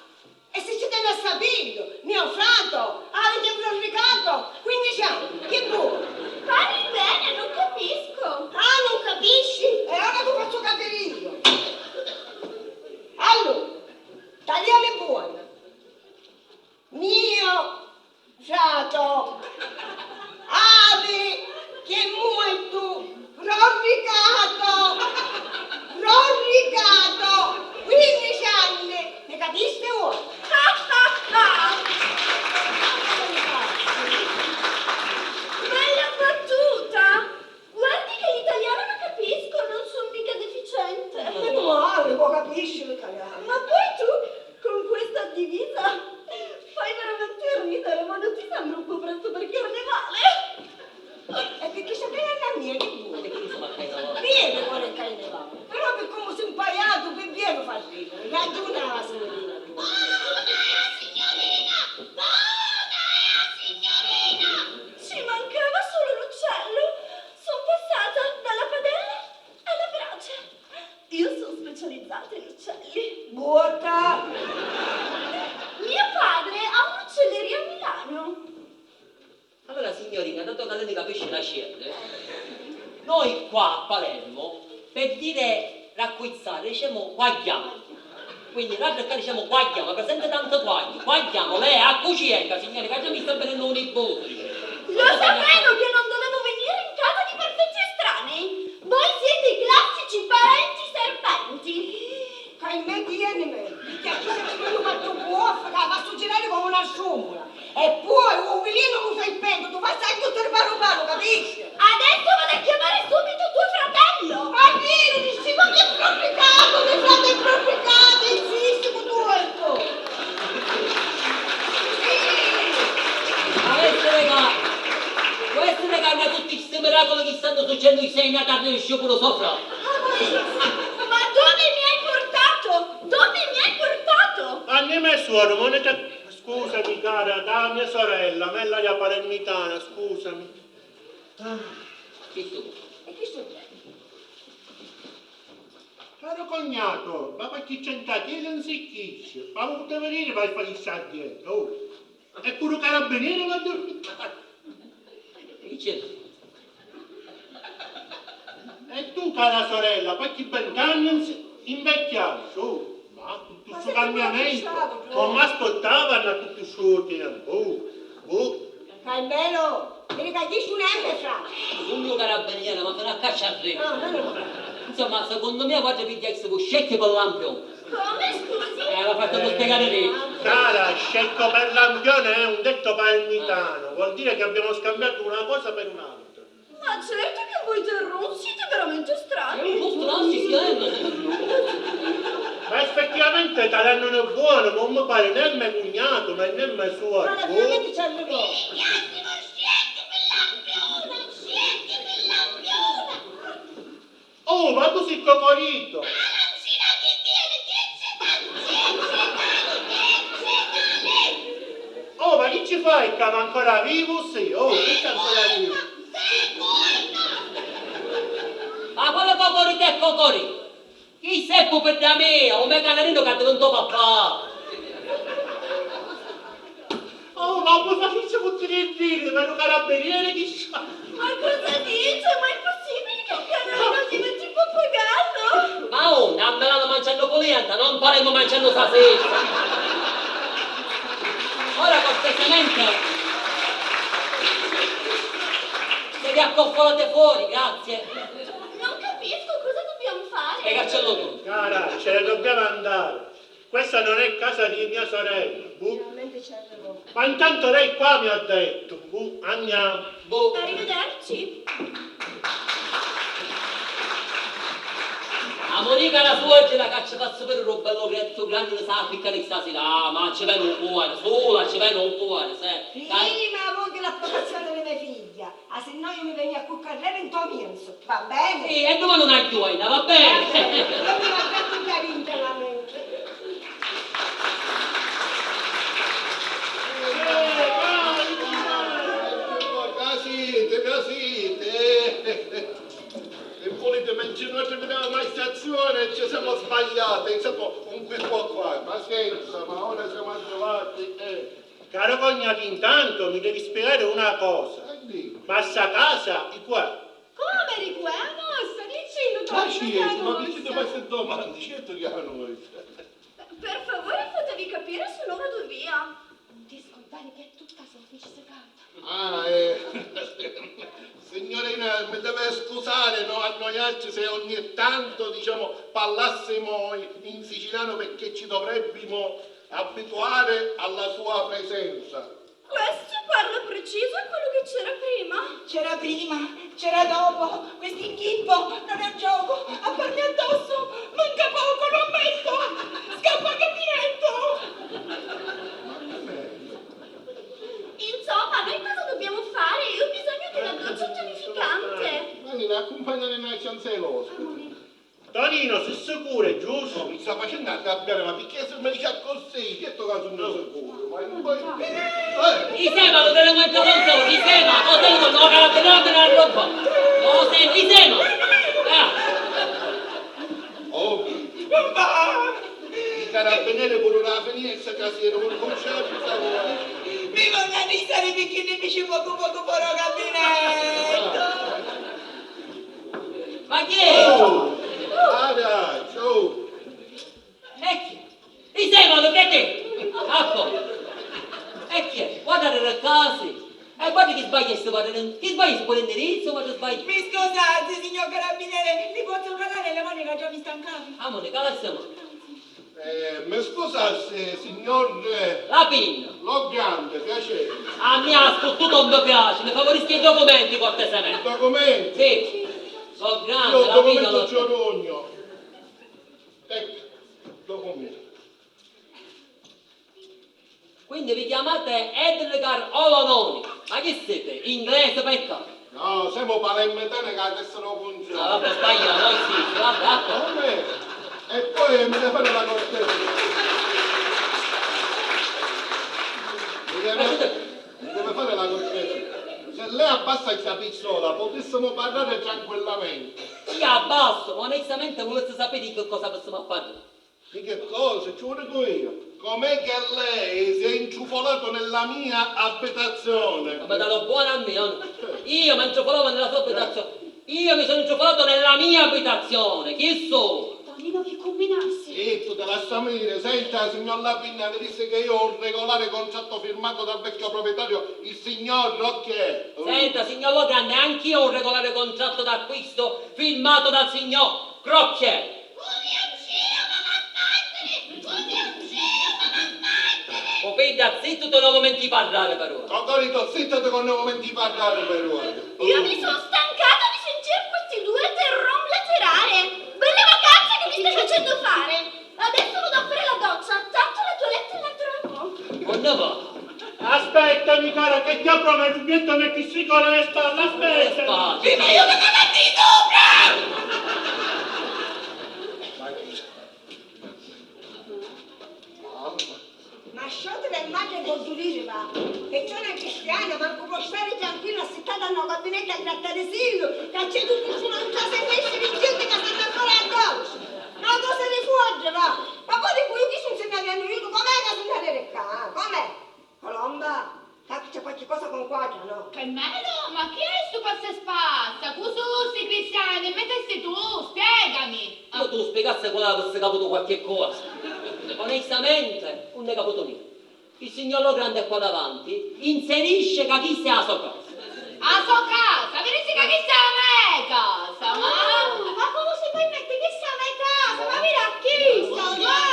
E se ci teni a sapirlo, mio frate avete prorricato quindici anni, che vuoi? Parli bene, non capisco. Ah, non capisci? E ora ti faccio capire io. Allora, taliali buoni. Mio frato avi chi muertu prorricato, prorricato quindici anni, mi capisti ora? Bella battuta! Guardi che l'italiano lo capisco, non son mica deficiente. Meno male, può capisci l'italiano. Ma poi tu, con questa divisa, fai veramente ridere, ma non ti sembra un po' presto per carnevale? E perché sapeva la mia che vuole. Viene ora il carnevale. Però per come si è impaiato, per via lo fa ridere. Ragiona la signorina. Bona è la signorina! Bona è la signorina! Ci mancava solo l'uccello! Son passata dalla padella alla brace. Io sono specializzata in uccelli. Buota! Mio padre ha un'uccelleria a Milano. Allora, signorina, dato che lei ne capisce l'accielle, noi qua a Palermo, per dire racquizzare, diciamo quagghiamo. Quindi, noi ccà diciamo quagghiamo, ma presente tanto quagghiu, quagghiamo, lei a cucienca, signori, che già mi sta venendo un nipote, dice. Lo sapevo che non dovevo venire in casa di perfetti estranei. Voi siete i classici parenti serpenti. Ca in me tienimi, picchì a chi se ci vede un mattu cuoffu, ca la fa suggirare come una sciummula. E poi, u vilinu lu sai petu, tu fai sai tuttu il paru paru, capisci? Adesso vado a chiamare subito tuo fratello! Ma vieni, dici, ma che prorricato, mio frate è prorricato, insisti cu tuo, ecco! Può essere ca, può essere ca hanno tutti sti miracoli che stanno succedendo, i sei nati a riesce pure sopra. Ma dove mi hai portato? Dove mi hai portato? Ma nemmeno suono, ma non c'è Scusami, cara, da mia sorella, mella la palermitana, scusami. Ah. Chi su? E chi su? Caro cognato, ma qualche centachila non si dice, ma non poteva dire vai a fare il sargento, oh. E pure carabiniere va a dormire. Dice, e tu, cara sorella, qualche vent'anni non si invecchiasci, oh, ma tuttu stu cambiamentu, non m'aspettava da tuttu stu tempu, oh, oh. Carmelo, mi ricagghisti un M, fra. Sugnu carabinieri, ma fino a caccia arriva. Ah, meno male. Insomma, secondo me, quattro pigghiassi cu scecchi per lampione. Come, scusi? Eh, l'ha fatto spiegare lei. Cara, scecco per lampione è un detto palermitano, vuol dire che abbiamo scambiato una cosa per un'altra. Ma certo che voi terroni siete veramente strani. Ma effettivamente italiano non è buono, ma non mi pare né me cugnato, ma né me suocro. Ma veramente ci arrivò. Pigliassimo scecchi per lampione, scecchi per lampione. Oh, ma tu sei cocorito! Arancina, chi tieni? Chi fai ccà, ma ancora vivu si? Oh, chi sta ancora vivu? Ma quello cocori che cocori! Chi seppu pi dda mia, un me canarinu ca addivintò papà! Oh, ma mi faciti futtiri i diri, ma lu carabinieri chi sa! Ma cosa dici? Ma è possibile che il canarino diventi pappagallo? Ma unni? A Milanu manciannu pulenta, non paremu manciannu sasizza! Ora cortesemente se vi accoffolate fuori, grazie! Non capisco cosa dobbiamo fare. Spiegaccielo tu. Cara, ce ne dobbiamo andare. Questa non è casa di mia sorella. Buh. Finalmente ci arrivò. Ma intanto lei qua mi ha detto. Buh, andiamo. Buh. Arrivederci. A Monica la suocera ca ci fa sapere un bello gretto grande, sa, picca di stasera. Ah, ma ci vene un cuore, sola ci vene un cuore, se. Sì, ma voi che l'approvazione di mia figlia. Ah, se no io mi vegnu a cuccarrere in to mienzu, va bene? Sì, e domani una ghiuaina, va bene? Io mi la prendo in carinta la mente. Casite, casite. E volete menzione, noi abbiamo mai stazione e ci siamo sbagliati, insomma, un qui qua qua, pazienza, ma ora siamo arrivati, eh. Caro cognato, intanto mi devi spiegare una cosa. Eh, dico. Ma sta casa di cu è? Come di cu è? A nostra, dicillu, Toni, ma chi è a nostra? Ma perché ti fai ste domande? Certo che è a noi. Per favore, fatevi capire, se no vado via. Non ti scordare che è tutta sua, dice, se canta. Ah, eh. Signorina, mi deve scusare, no, a noialtri se ogni tanto, diciamo, parlassimo in, in siciliano perché ci dovrebbimo abituare alla sua presenza. Questo parla preciso a quello che c'era prima. C'era prima, c'era dopo, questo inghippo non è un gioco, a farmi addosso, manca poco, lo ammetto, scappa che mi netto. Insomma, noi cosa dobbiamo fare? Io ho bisogno di una doccia tonificante. Vanni, l'accumpagnani nna stanza di l'ospiti. Tonino, si sicuru, è giustu? No, mi sta facennu arrabbiari, ma picchì si mi dici accussì? Certu ca sugnu sicuru, ma io poi... Eh! Isema, lu delinquenti non sò, Isema, o delinquenti, o carabinieri, o roba! O se, Isema! Ah! Oh! I carabinieri puru la finestra ca si eranu bruciati, stavo... Mi voglio annisare picchì mi fici pocu pocu fora o gabinetto! Ma chi è? Oh! Ada, ciao! E chi? Isema, lu che ti? Appo! E chi è? Guarda le case! E guarda chi sbaglia sto padre, chi sbaglia sto pure indirizzo, ma tu sbagli. Mi scusate, signor carabiniere, mi posso calare le mani che già mi stancavi? Ah, Monica, lasciamo. Eh, mi scusassi, signor... Lapin. Lo grande, piacere. A mia ha sfottuto un mi piace, mi favorisca i documenti, cortesemente. I documenti? Sì. Lo grande, Lapin, lo grande. Io il documento ce lo dogno. Ecco, documento. Quindi vi chiamate Edgar Olononi? Ma chi siete? Inglese, pecca? No, siamo palermitani ca la tessera o funziona. Ah, vabbè, sbagliato, noi sì, sì, vabbè, vabbè. Come? E poi mi deve fare la cortesia. Mi deve, mi deve fare la cortesia. Se lei abbassa sta pistola, potessimo parlare tranquillamente. Io abbasso, ma onestamente volessi sapere di che cosa possiamo parlare. Di che cosa? Ci lo dico io. Com'è che lei si è intrufolato nella mia abitazione? Ma dalo buono a me, o no? Io mi intrufolavo nella sua abitazione. Io mi sono intrufolato nella mia abitazione. Chi sono? Tonino, che combinassi? Zitto, ti lasciamo dire. Senta, signor Lapinna, le disse che io ho un regolare contratto firmato dal vecchio proprietario, il signor Rocche. Senta, signor Lo Grande, anch'io ho un regolare contratto d'acquisto firmato dal signor Crocchè. Pupidda, zittu, tu non momenti parlare però. Cocorito, zittiti con non momenti parlare però. Io mi sono stancata di sentire questi due terron laterare. Belle vacanze che mi stai facendo fare. Adesso vado a fare la doccia, tanto la toilette è l'altro. Quando va? Aspettami, cara, che ti apro una rubietta e metti sti con le spalle, aspetta. Spalle. Prima io che ti metti sopra! Ma sciotto del maggio Vogghiu diri, va, che c'è una cristiana, mancu può stari tranquilla assittata a no gabinettu a grattarisillu, ca c'è tuttu sulu in casa e nesciri gente ca s'anna fora a doccia. Ma cosa di fuori, va? Ma poi dicu io chi sun si n'avianu iutu, com'è ca si n'avere ccà? Com'è? Colomba, ca c'è qualche cosa con quattro, no? Che meno? Ma chi è stu passa e spassa? Cu su sti cristiani? Dimmi te si tu, spiegami! Io tu spiegassi qual è avessi caputu qualche cosa. Onestamente, non ne caputu niente. Il signor Logrande qua davanti inserisce ca chissa è a so casa. A so casa? Virissi ca chissa è a me casa, ma... Ah, ma comu si permetti? Chissa è a me casa, ma vira a chissa, ma...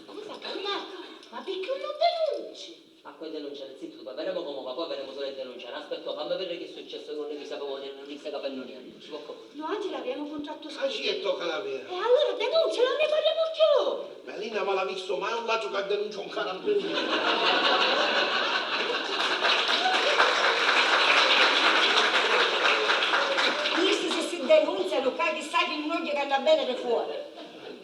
Scusa, ma, ma, ma picchì non denunci? A quei denunciari, zittu tu, poi vedemu comu va, poi vedemu sulu a denunciari. Aspetta, fammi vediri chi è successu, io non ne sapevu niente, non ne stava capennu niente. Ci può co- No, Angela, avemu un contrattu scrittu. Ah, sì, e tocca la vera. E allura denuncia, non ne parliamo più! Melina, ma l'ha visto mai un ladru che denuncia un carabiniere? Chisti si si denunzianu, ccà chissà chi non gli canna bene di fuori.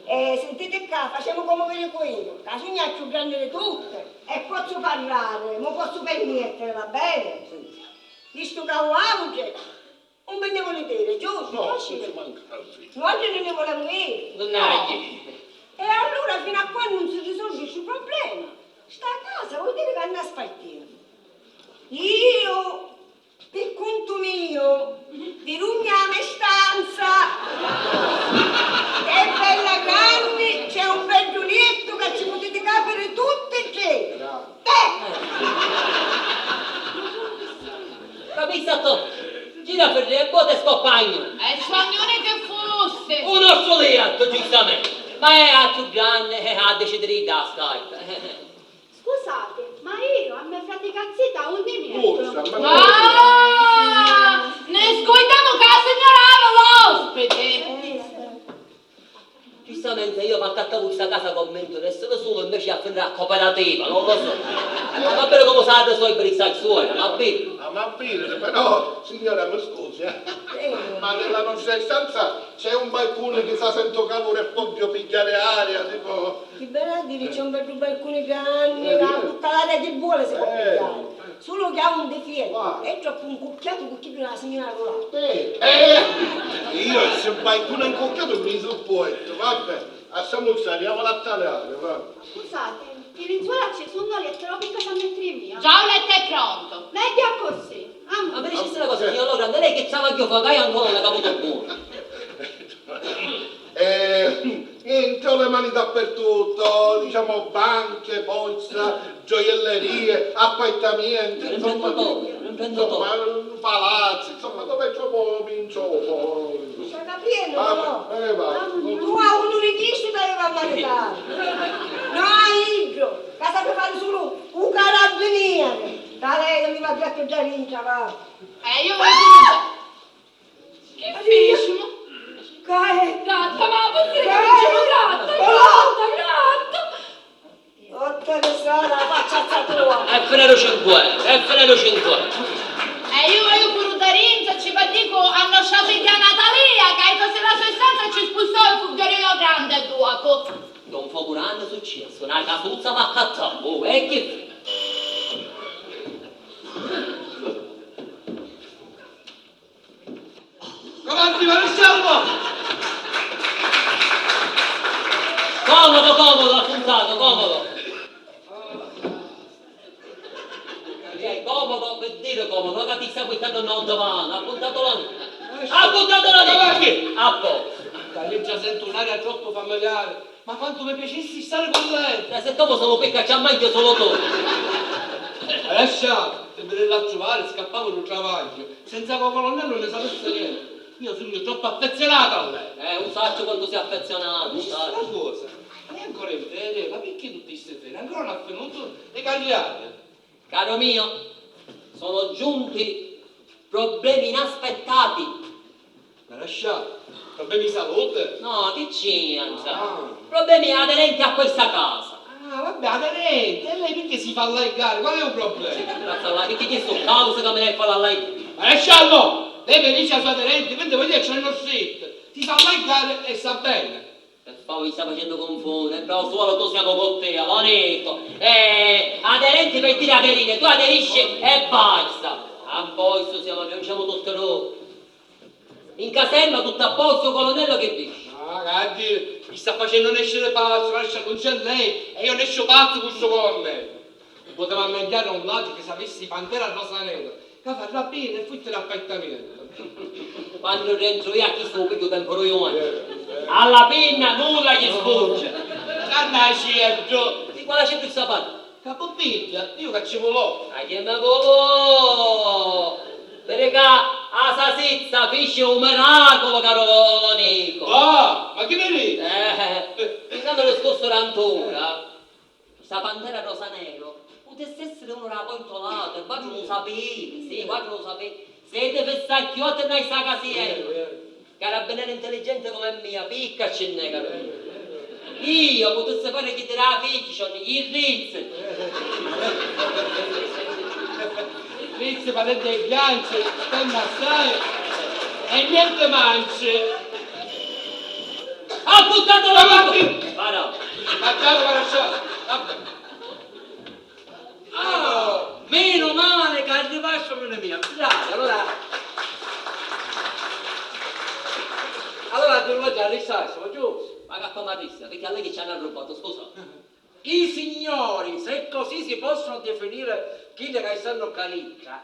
E sentite ccà, facemu comu vi dicu io, ca sugnu a cchiù granni di tutti e pozzu parrari, mu pozzu permettiri, va bene? Vistu ca vuautri un vi nni vuliti iri, giustu? No, ci manca altri. Nuatri nun nni vulemu iri. Non è che... E allura finu a quannu nun si risolvi stu problema, sta casa vuol diri ca nna spartemu. Io Pi cuntu miu, vi dugnu a me stanza! È bella granni, c'è un beddu liettu ca ci putiti capiri tutti e tri! Beh! Capisci tu? Gira firri e bote scoppagnu! E suagnuni chi fussi! U nostru liettu, giustamenti! Ma è a cchiù granni e ha a decidiri idda a scarpa! Scusati, ma io a me frati cazzita unni mi mettu? Forza, ma... Ah! Ne scuitamu ca la signora havi l'ospiti! Giustamente io m'accattavu sta casa convintu d'essiri sulu, inveci a finiri a cooperativa, non lo so. Ma va bene comu s'ha risolviri sta storia, va bene? Ah, va bene, però, signora, mi scusi, eh. Prego. Ma nella nostra stanza c'è un balcone che sa sento calore e voglio pigliare aria, tipo... Chi veni a diri, c'è un beddu balcuni granni, eh, la cucca l'aria chi voli si pò pigghiari. Sulu chi ha un difettu, è troppu ncucchiatu cu chiddu dâ signura Rulà. Eh, eh, io e stu balcuni ncucchiatu mi supportu, vabbè, lasciamo stare, andiamo a lattare, va. Scusate, i linzuola ci sono, le però picca sa mettere mia. Già ho letto e pronto. Meglio così. Ma mi dicessi una cosa, signor Logrande, lei che travagghiu fa, ca io ancora non ho caputo buono. Eh, niente, ho le mani dappertutto, diciamo banche, borsa, gioiellerie, appartamenti, insomma, insomma, palazzi, insomma, dove trovo, mi trovo. Sta capiennu, però? Eh, va. Tu a unu di chisti t'aveva a maritari. No a iddu, ca sapi fari sulu u carabinieri. Talè, io mi vado a pigliare in va. Eh, io voglio... Chi ficimu? Ca è? Gatta, ma possibile che diciamo gatta, gatta, gatta? Otta risata, la facciazza tua! E finirci in cuore, e finirci in cuore! E io voglio pure da rinza, ci va dico, hanno sciato di Natalia, che hai così la sostanza ci spostò il cucchiarino grande e duoco. Don Focuranno successo, una casuzza va a cattare, oh, e che... Avanti, maresciallo! Comodo, comodo, appuntato, comodo. Eh, comodo, per dire comodo, ma ti stai buttando in otto mani, appuntato la... Appuntato la... Avanti! A posto. Io già sento un'aria troppo familiare. Ma quantu mi piacissi stari cu lei! Eh, se dopo sulu picca ci ammenti sulu tu! Alasciati, si mi rirà a truvari, scappavu dû travagghiu, senza ca u colonnellu nni sapissi nenti. Io sugnu troppu affezionatu a lei! Eh, u sacciu quantu si affezionatu, u sacciu! Sta cosa, è ancora in fede? Ma picchì tutti sti fedi? Ancora non ha finutu di carriari? Caro mio, sono giunti problemi inaspettati. Ma lasciate, problemi di salute? No, che c'entra? Ah. Problemi aderenti a questa casa. Ah, vabbè, aderenti. E lei perché si fa allargare? Qual è il problema? Grazie a lei, perché chi sto causa che mi lei fa l'allargare? Ma lasciamo! Lei mi dice la sua aderente, quindi vuol dire c'è il nostro... Si fa allargare e sta bene. E poi mi sta facennu cunfùnniri, però sulu tu siamo cu tia, lo dico. Eh, aderenti per dire aderire, tu aderisci e basta. A posto siamo, noi siamo tutti noi. In caserma tutto a posto, colonnello che dici? Ah, guardi, mi sta facennu nesciri pazzu, lascia, non c'è lei, e io nescio pazzu cu sto colonnello. Puteva mangiare un ladru che s'avissi pantera rosa nera, ca fa rapina e futti l'appartamento. Quannu rentru io a chistu lu pigghiu tempu ru juanci. Alla pinna nulla gli sfugge. C'anna aceddu. Di quale aceddu sta parla? Ca pubbidda, io ca ci vulò. Ma chi mi vulò? Vedi ca a sasizza fici un miracolo, caro Nico. Ah, ma chi mi dici? Eh, pensando allo scorso rantura. Sta pantera rosa nero putessi essiri unu dâ portolata, e quattru lu sapiti, sì, quattru lu sapiti. Siti fissati, chiù attinai sta casiera. Carabineri intelligenti comu a mia, picca ci nn'è, capito? Io putissi fari chiddi dâ fiction, i rizzi. Rizzi, patenti e ghianci, spenni assai e nenti manci. Ah, puttana la... Avanti! Para! Mangiavu, maresciallu! Vabbè. Ah, meno male che arrivasti, amico mio. Bravi, allora, allora ti lo già arrestasti, ma giusto. Ma che fa Marissa? Perché a lei che ci hanno arrubbato, scusa? I signori, se così si possono definire chiddi ca stannu ccà dintra,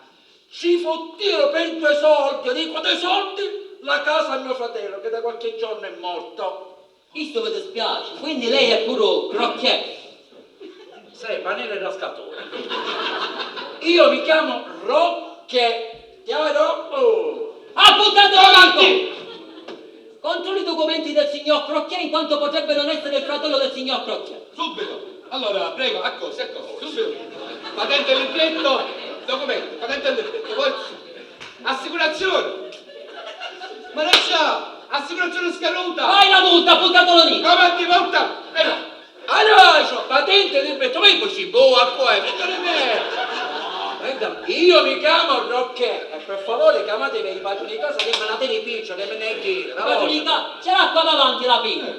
ci futtiru per due soldi, dico due soldi, la casa a mio fratello che da qualche giorno è morto. Chistu mi dispiaci, quindi lei è puru Crocchè? Sì, panini e rascaturi. Io mi chiamo Rocchè. Chiaro? Oh. Appuntato! Avanti! Controlli i documenti del signor Crocchè, in quanto potrebbe non essere il fratello del signor Crocchè. Subito! Allora, prego, accosti, accosti, subito. Patente e libretto, documenti, patente e libretto, poi assicurazione! Maresciallu, assicurazione scaduta! Vai la multa, appuntato lo dico! Avanti, multa! Prego! Allora, patente e libretto, ma io poi ci boh, a cuore, figlio di me! Guarda, io mi chiamo Rocchè, e per favore chiamatevi i padroni di casa che me la tieni piccia, che me ne gira, la voglio. Padroni di casa, c'è l'acqua davanti, la piglia.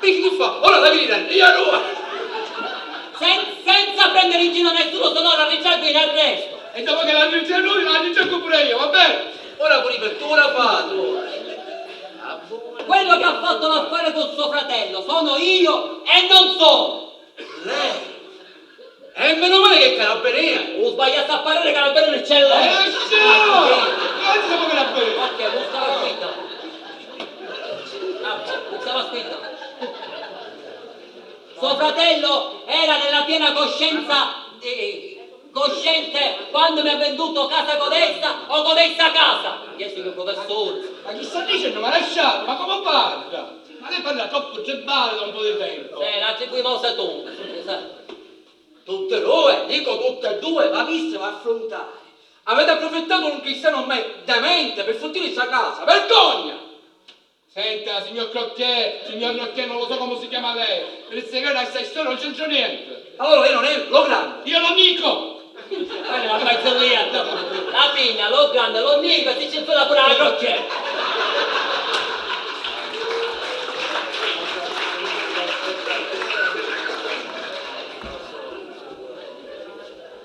Dici tu fa, ora la vedi, io allora. Sen- senza prendere in giro nessuno, se no la ricerco in arresto. E dopo che la ricerco lui, la ricerco pure io, va bene? Ora pure per tu la fa, tu. Quello che ha fatto l'affare con suo fratello sono io e non sono lei. E meno male che è carabiniere! Ho sbagliato a parere, carabiniere c'è lei! Eh, sì! Grazie, carabiniere! Ok, non stava scritta. Ah, non stava scritta. Suo fratello era nella piena coscienza, eh, cosciente quando mi ha venduto casa codesta o codesta casa. Io sono professore. Ma chi sta dicennu, maresciallu? Ma come parla? Ma lei parla troppo tribale da un po' di tempo. Sì, l'altri due mo se tu. Tutte e due, dico tutte e due, ma vi si va affrontare. Avete approfittato di un cristiano ormai demente per fottire sta casa. Vergogna! Senta, signor Crocchè, signor Crocchè, non lo so come si chiama lei. Per il segreto di sta storia non c'entro niente. Allora lei non è lo grande. Io non dico! Guarda, la barzelletta. La pinna, lo grande, lo nico, si ci infila pure la crocchè.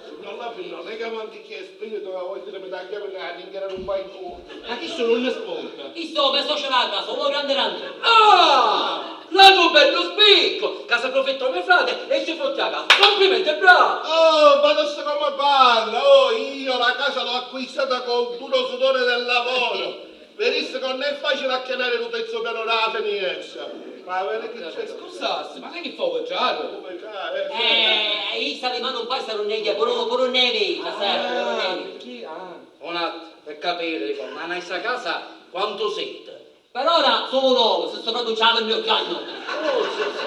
Signor Lapin, non è che avanti chi è spirito, la vuoi dire, mi tagliava che la ringhera un po' in culo. Ma chi sono un sport? Chi sono? Me socio la casa, uno grande grande. Ah! L'hanno bello spicco! Casa profitto a mio frate e ci fotte a casa. Complimenti, bravo! Oh, ma non so come parla! Oh, io la casa l'ho acquistata con duro sudore del lavoro! Vedissi che non è facile acchianare lu terzo piano dâ finestra! Ma vedi chi c'è? Scusassi, ma lei chi fa, uvegiaru? Uvegiaru, eh, sì. Eh, issa di manu un paisa non ne puru, puru nevi, sa, puru nevi. Chi? Ah. Un attimo, per capire, dico, ma in sta casa quantu site? Per ora solo nove, se soprattutto c'è il mio cagno. Oh, sì, sì.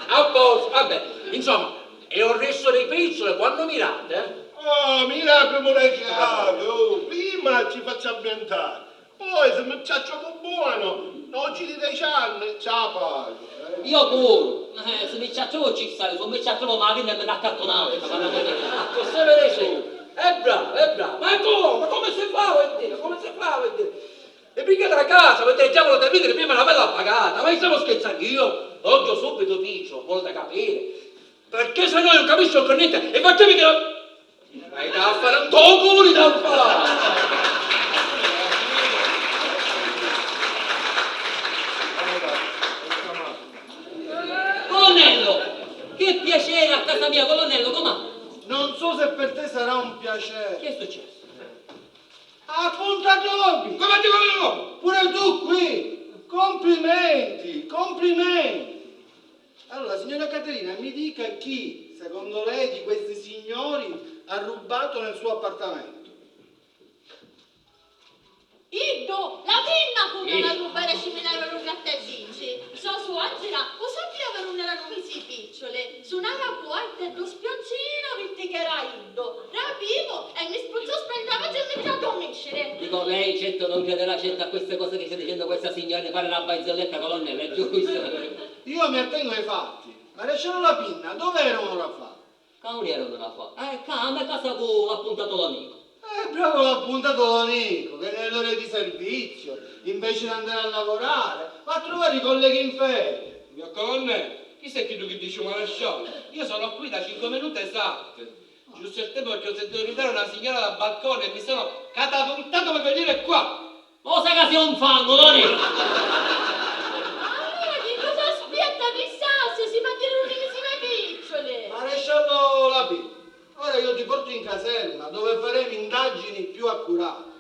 A posto, vabbè, insomma, e il resto dei piccioli quando mi date? Oh, mi date un regalo, oh, prima ci faccio ambientare, poi se mi piaccio buono, oggi di dieci anni, ce la pago. Io pure, eh, se mi piaccio ci stai, se mi piaccio ma la vinno e me ne accatto un'altra, ma non è... Ah, così vedi? È bravo, è bravo, ma come, ma come si fa a vendere, come si fa a vendere? E perché la casa, Vidiri prima la bella pagata, ma stemu schizzannu? Io vogghiu subitu, Picciu, vuliti capiri? Perché se no non capisco nenti e facciamo che la... Vai a fare un toco di fare! Colonnello! Che piacere a casa mia, colonnello, com'è? Non so se per te sarà un piacere. Che è successo? Appuntato l'hobby! Come ti voglio? Pure tu qui! Complimenti, complimenti! Allora, signora Caterina, mi dica chi, secondo lei, di questi signori ha rubato nel suo appartamento? Iddu, la pinna fu a rubbari, ci mi l'era un gatteddici. So suocera, u sapia ca nun eranu misi i picciuli. Sunau a puorta e ddu spiancinu vitti ch'era iddu. Rapivu e mi spunzò spentavaci e mi tirò a dormisciri. Dico, lei certo non crederà certo a queste cose che sta dicendo questa signora, mi pare una barzelletta, colonnello, è giusto? Io mi attengo ai fatti. Maresciallo Lapinna, dove erano ora fa? Ca nun eranu ora fa? Eh, ccà, a me casa cu l'appuntatu l'amico. Eh, proprio l'appuntato l'amico, che nelle ore di servizio, invece di andare a lavorare, va a trovare i colleghi in ferie. Signor colonnello, chi è chiddu che dice maresciallo? Io sono qui da cinque minuti esatti. Giusto il tempo perché ho sentito gridare una signora dal balcone e mi sono catapultato per venire qua. Ma u sai ca si un fangu, Toni? Allora chi cosa aspetta? Fissassi, si fa dire un insieme ai piccioli. Maresciallo Lapinna, ora io ti porto in caserma dove faremo indagini più accurate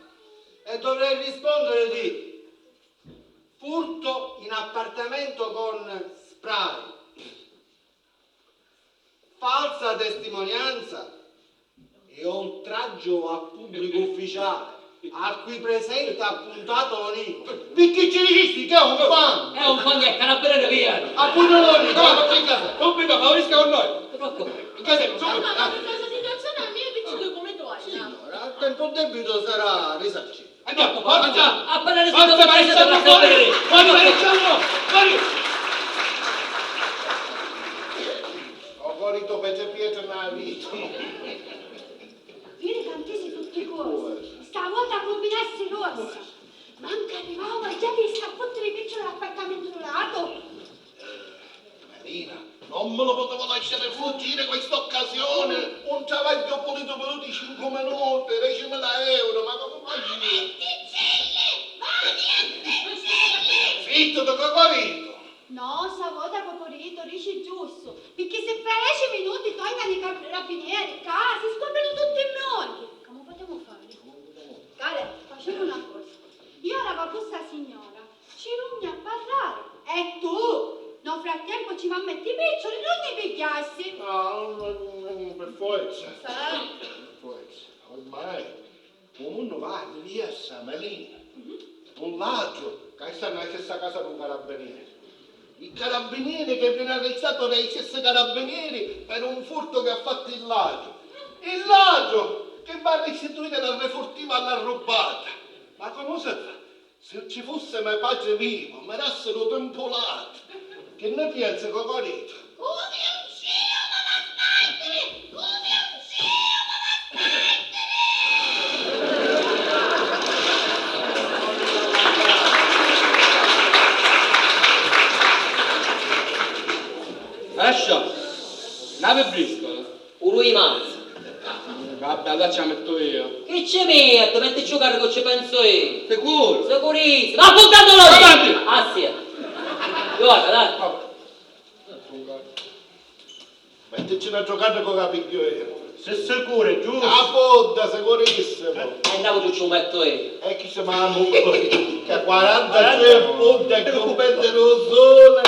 e dovrai rispondere di furto in appartamento con spray. Falsa testimonianza e oltraggio a pubblico ufficiale, a cui presenta appuntato l'amico. Picchì ci dicisti che è un fan? È un fan, è carabiniere, via! Appunto l'amico, ma che cosa? Subito, favorisca con noi! Rocco. In casa, subito. Ma in questa situazione a me piaciuto come tu hai. Signora, a tempo debito sarà risarcito. Andiamo, forza! Appena forza, maresciallo, fuori! Fuori, maresciallo, fuori! Ho guarito Petre Pietre, ma ha visto. Viri ca ntisi tutti cosi. Sta vota cumbinassi rossa. Manca arrivava e già ti sta a fottere i piccioli all'appartamento lato. Marina, non me lo potevo lasciare fuggire questa occasione. Un travagghiu pulito, pulito di cinque minuti, diecimila euro, ma come faccio? Zitto, Cocorito! No, sta vota Cocorito dici giusto, picchì se fra dieci minuti tornano i carabinieri, ccà si scoprinu tutti i morti. Come potemo fare? Cara, facemu una cosa. Io ora v'avvissu a signora, ci rugnu a parrari. E tu, nel frattempo, ci va a metti i picciuli, nun ni pigghiassi. Ah, mm, per forza. Sì. Per forza. Ormai u munnu va a diversa, Melina. Un ladru ca sta nella stessa casa d'un carabinieri. Il carabiniere che viene arrestato dai stessi carabinieri per un furto che ha fatto il ladro. Il ladro che va a restituire la refurtiva all'arrubata. Ma come si fa? Se ci fosse me patri vivu, mi dassi lu timpulatu. Chi nni pienzi, Cocorito? Cosi un ciu, ma va a spartiri! Cosi un ciu, ma va a spartiri! Lascia! Navi briscola! U dui mazza. Vabbè, allora ci la metto io. Chi ci metto? Mettici u carricu, ci pensu io. Sicuro? Sicurissimo. Appuntatelo! Avanti! Ah, sì. Io vado, dai. Vabbè. Mettici un altro carricu ca pigghiu io. Sei sicuro, giusto? A podda, sicurissimo. E andiamo, ci lo metto io. E chi ci manca? Che quarantatré punti a competere un sole.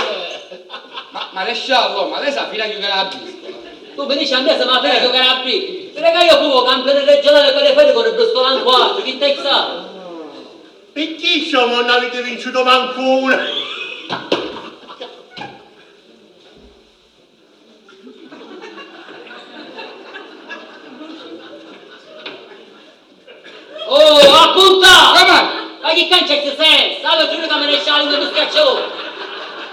Ma, ma lascialo, ma lei sa fino a giocare a briscola. Tu mi dici a me se ma fino a giocare a briscola? Perché io fumo campione regionale per le fede con il briscola in quattro, chi te sa? Perché insomma non avete vinciuto manco una? Oh, appunta! Come? Ma chi cancia chi sei? Salve, giuro che me ne sciali un biscaccione!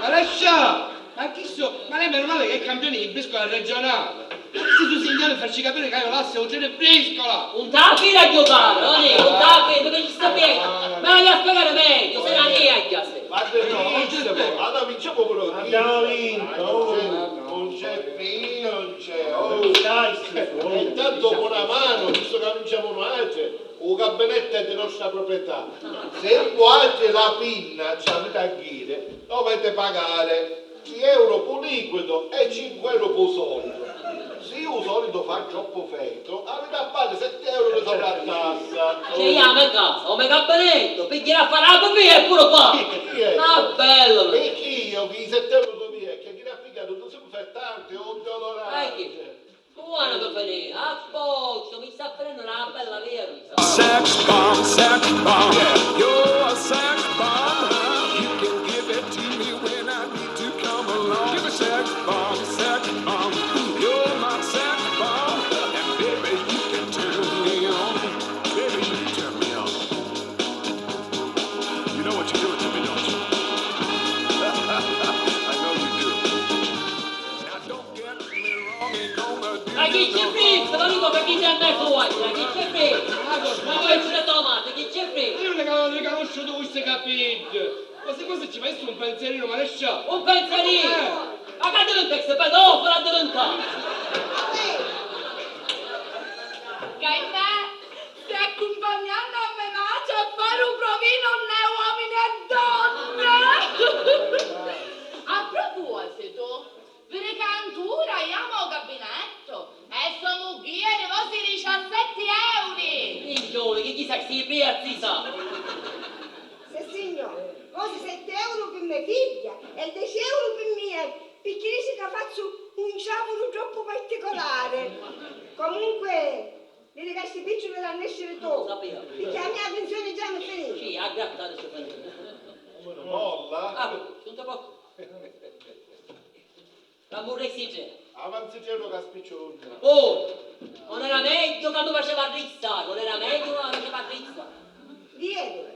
Ma lascia! Ma chi so? Ma lei meno male che è campione di briscola regionale! Ma si tu sei in grado di farci capire che io lasso un treno briscola! Un taffino a giocare, non è? Un taffino, perché ci sta bene! Ma voglio spiegare meglio, se la mia, se. Dopu na manu, vistu ca nun c'emu nuatri, u gabinettu è di nostra proprietà. Se vuatri la pinna ci aviti a ghiri, doviti pagari tri euro pu liquidu e cincu euro pu solitu. Si u solitu fa troppu fetu, aviti a pagari setti euro di soprattassa. Ci jamu a casa, o me gabinettu, pi ghiri a fari la pipì e puru qua. Chi è? Ah, bellu! Picchì io chi setti euro tu via, che ghiri a pigghiari un disinfettanti o un deodorante? Cu vanu a finiri? A postu, mi sta firennu na bella via, mi sta. Sex bomb, sex bomb, yeah. You're a sex bomb. You can give it to me when I need to come along. Give me sex bomb, sex bomb. You're my sex bomb. And baby, you can turn me on. Baby, you can turn me on. You know what you're doing to me, don't you? I know you do. Now don't Ma chi ci frigga? Ma dico, ma chi ci andai fuori? Ma chi ci frigga? Ma voi essere tomate, chi ci frigga? Io non riconosciuto questo capello. Quasi quasi ci messo un pensierino, ma lascia. Un pensierino? Eh. Ma che diventa, che se pedofilo diventa? Cainè, stai accumpagnando a me mace a fare un provino né uomini e donne? A proposito, Viri ca antura jamu ô gabinettu e so mugghieri vosi diciassetti euri! Minchiuni, chi chissà chi si pia, zisa! Sissignò, vosi setti euru pi me figghia e deci euru pi mia, picchì dici ca fazzu un ciavulu troppu particolari. Comunque, viri ca sti picciuli l'hannu nesciri tu, picchì a mia pensioni già m'è finita. Sì, aggrattati stu pensioni. Molla! Ah, non te posso. Ca murrissi tre. Avanzi tre ca spicciu unni. Oh! Non era meglio ca mi faceva arristari? Non era meglio ca mi faceva arristari? Diego,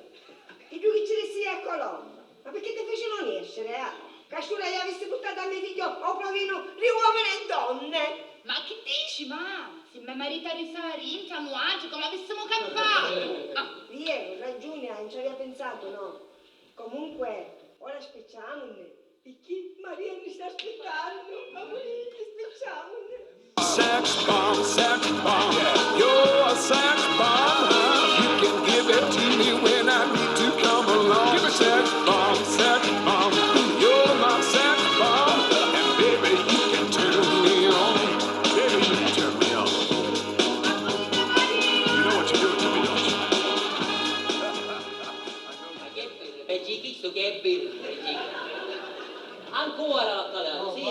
e tu chi ci dissi a Colombo? Ma perché ti facevano nescere, eh? Casciura, io avessi portato a mio figlio o provino di uomini e donne. Ma chi dici, ma? Se me marito arristava dintra, nuatri come avessimo campato? Ah. Diego, ragiuni, non ci aveva pensato, no? Comunque, ora spicciamone. Picchì Maria mi sta aspittannu, amuri, ti spicciamu. Sex bomb, sex bomb, you're a sex bomb. You can give it to me when I need to come along. Give me sex bomb, sex bomb, you're my sex bomb. And baby, you can turn me on. Baby, you can turn me on. You know what you're doing to me, don't you? Ma chi è bellu? Peggio di chistu chi è bellu, peggio di chistu. Ancora la calata, sì.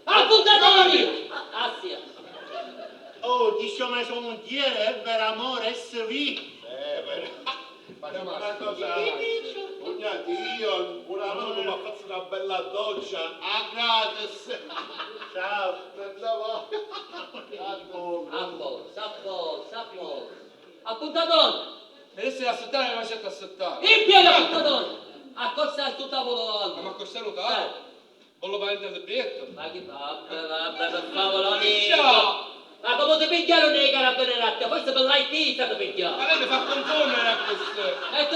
Appuntatoni! Assia. Oh, dici ma so mugghieri, è vero amore, è svì. Eh, vero. Facciamo una cosa. Cugnati, io una mano mi faccio una bella doccia a gratis. Ciao, andavo. A posto, a posto, a posto. Appuntatoni! E adesso è assettare, ma c'è da assettare. In piedi, appuntatoni! Accosta stu tavulone! Ma accosta lu tavulu? Eh. Voglio pagare il libretto. Ma chi, vabbè, vabbè, per favore, Nico! Ma come ti pigliarono i carabinieri a te? Forse per l'I T ti pigliarono. Ma lei mi fa confondere a questo. E tu?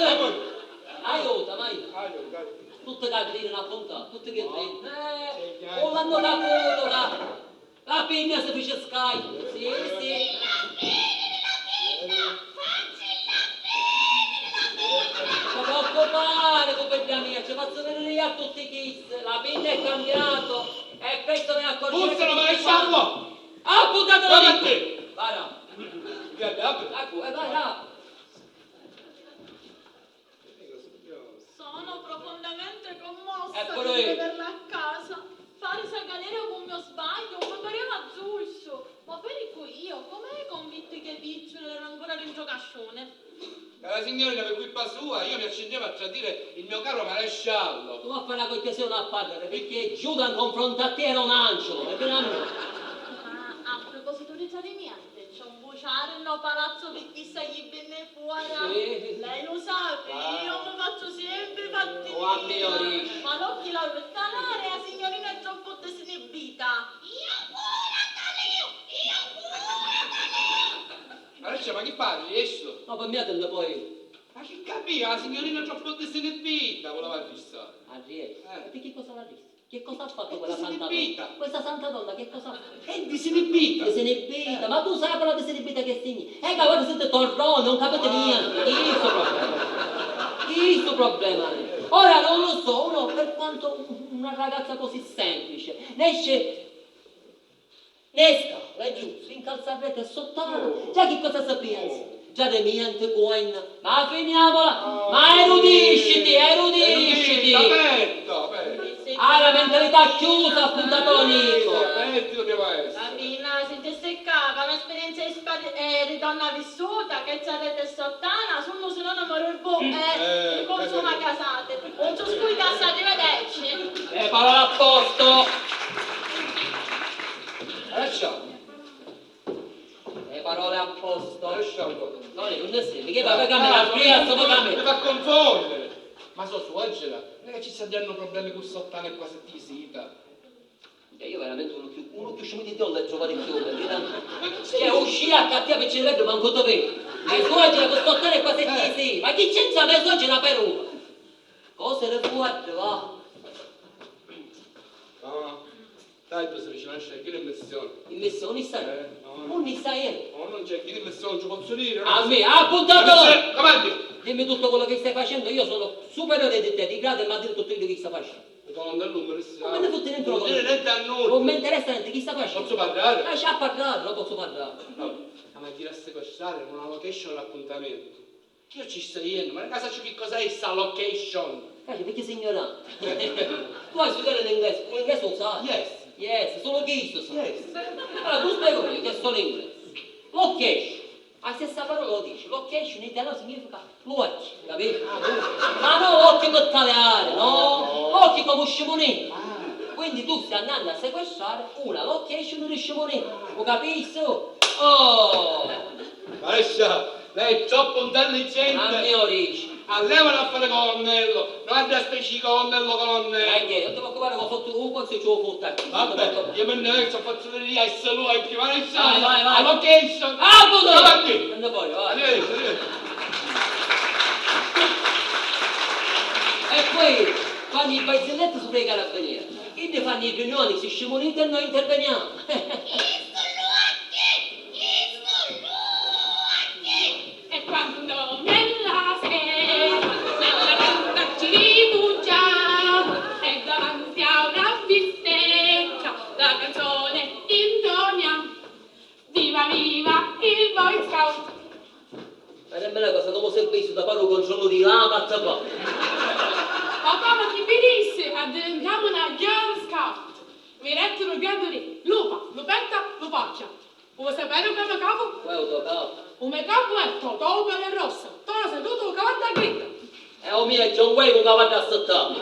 Aiuta, ma io. Aiuta, aiuta. Tutte che ridere, una bontà, tutte che ridere. Eh, sì, oh, l'hanno capito, va. La pinna si fici scaglia, sì, sì. Non ti preoccupare, cupedda mia, ci faccio vedere io a tutti chisti. La pinna è cambiato e presto ve ne accorgerete. Bussalo, tutti maresciallo! Quanti. Ah, puttana! Guarda a te! Guarda. Guarda, apri. Ecco, e guarda. Sono profondamente commossa di rivederla a casa. Fari ssa galera cu mio sbagliu mi pareva giustu. Ma veri cu io, com'è convinti che i picciuli erano ancora dentro cascione? Cara signorina, per colpa sua io mi accingevo a tradire il mio caro maresciallo. Tu va a fare una cortesia a un affare, perché Giuda in confronto a te era un angelo, è vero o no? Ma a proposito di tradimenti, C'è un buciardo nno palazzo pi chissa chi vinni fuori. Sì. Lei lu sapi, io mi faccio sempre i fatti miei. Ma l'occhi l'ha pi talari a signorina è troppo disinibita. Io pure talìu, io pure talìu. Adesso, ma chi parli, esso? No, per me te ne poi. Ma chi capì? La signorina è troppo disinibita, voleva fissare. Arrietto. Eh. E perché cosa l'ha visto? Che cosa ha fatto quella santa donna? Questa santa donna che cosa ha fatto? È disinibita! Disinibita? Eh. Ma tu sai quella disinibita che signi? E guarda, siete torroni, non capite niente! Chi è sto problema? Chi è sto problema? Ora non lo so, uno per quanto una ragazza così semplice, ne esce, ne esca, laggiù, si incalza arretu e sottana, già che cosa si pensa? Già de mia, ante quenna. Ma finiamola! Ma erudisciti, erudisciti! Erudita, aperta, aperta. Hai la mentalità chiusa, appuntato Nico! Aperti dobbiamo essere. Bambina, senti sti ccà, una sperienza di spa-, eh, di donna vissuta, che c'è rete sottana, sunnu sinonimo di bu-, eh, di consuma casate. Non so scui cassa, arrivederci. Eh, parola a posto! Lasciamo. Le parole a posto. Lascia un po'. No, non ne senti. Che va, va, camera, ah, apri, mi, sto, mi, camera. Mi fa confondere. Ma so suocera, non è che ci sta dando problemi con sottane e quasi tisita. Cioè, io veramente uno più, uno più scemo di te non l'ho trovato più, perché tanto, cioè, uscì a cattiva per cervello, manco te vedo. Ma suocera con sottane e quasi tisita. Ma chi c'entra mia suocera per uno? Cose le fuori, va. Ah. Dai, tu si dice, non c'è chi l'immissione. Immissioni sai? Eh, no. Non ne sai, eh? No, non c'è chi l'immissione, ci posso dire, no? A me, appuntato! Come dire? Dimmi tutto quello che stai facendo, io sono superiore di te, di grado, e mi ha detto tutto quello che stai facendo. Quando è l'uomo, non me ne fotte niente. Non dire niente a noi. Non mi interessa niente, chi sta facendo? Posso parlare? Lascia parlare, non posso parlare. Vabbè, ma chi la sequestrare, una location all'appuntamento. Chi ci sta jennu? Ma non sacciu chi cosa è sta location. Caci, perché sei ignorante. Tu hai studiato l'inglese, l'inglese lo sai? Yes. Yes, solo chi lo sa. Yes. Allora tu spiego io che sono inglese. Location, la stessa parola lo dice. Location in italiano significa l'occhio, capito? Ah, l'occhio. Ma no l'occhio per taliare, no? No, no. L'occhio come scimunì. Ah. Quindi tu stai andando a sequestrare una location di scimunì. Lo capisci? Oh! Maestra, lei è troppo intelligente. A mio dici. Allevalo a fare colonnello, non andare a specie di colonnello, colonnello. Eh, non ti preoccupare, ma fottu un po' se ci vuole fottere. Vabbè, io me ne faccio vedere a solo e che maestra. Vai, vai, vai. Alla location. Ah, puto! Avanti. Andate voi, vai. Arrivederci, arrivederci. E poi, quando i barzellette sopra i carabinieri, chi ne fanno i riunioni, si scimunite e noi interveniamo. E quando nella sera, nella tenda ci rifugiamo, e davanti a una bistecca, la canzone intoniamo. Viva, viva il Boy Scout! Ma dimmi una cosa, come sei visto da fare un controllo di lama a te papà? Papà, ma chi mi disse? Addiventiamo una Girl Scout! Mi dettero il grado di lupa, lupetta, lupacchia. Vuoi sapere il mio capo? Qual è il tuo capo? Il mio capo è Totò Pelle Rossa, toro seduto, cavallo a grinta. E o mio è John Wayne cu cavaddu assettatu.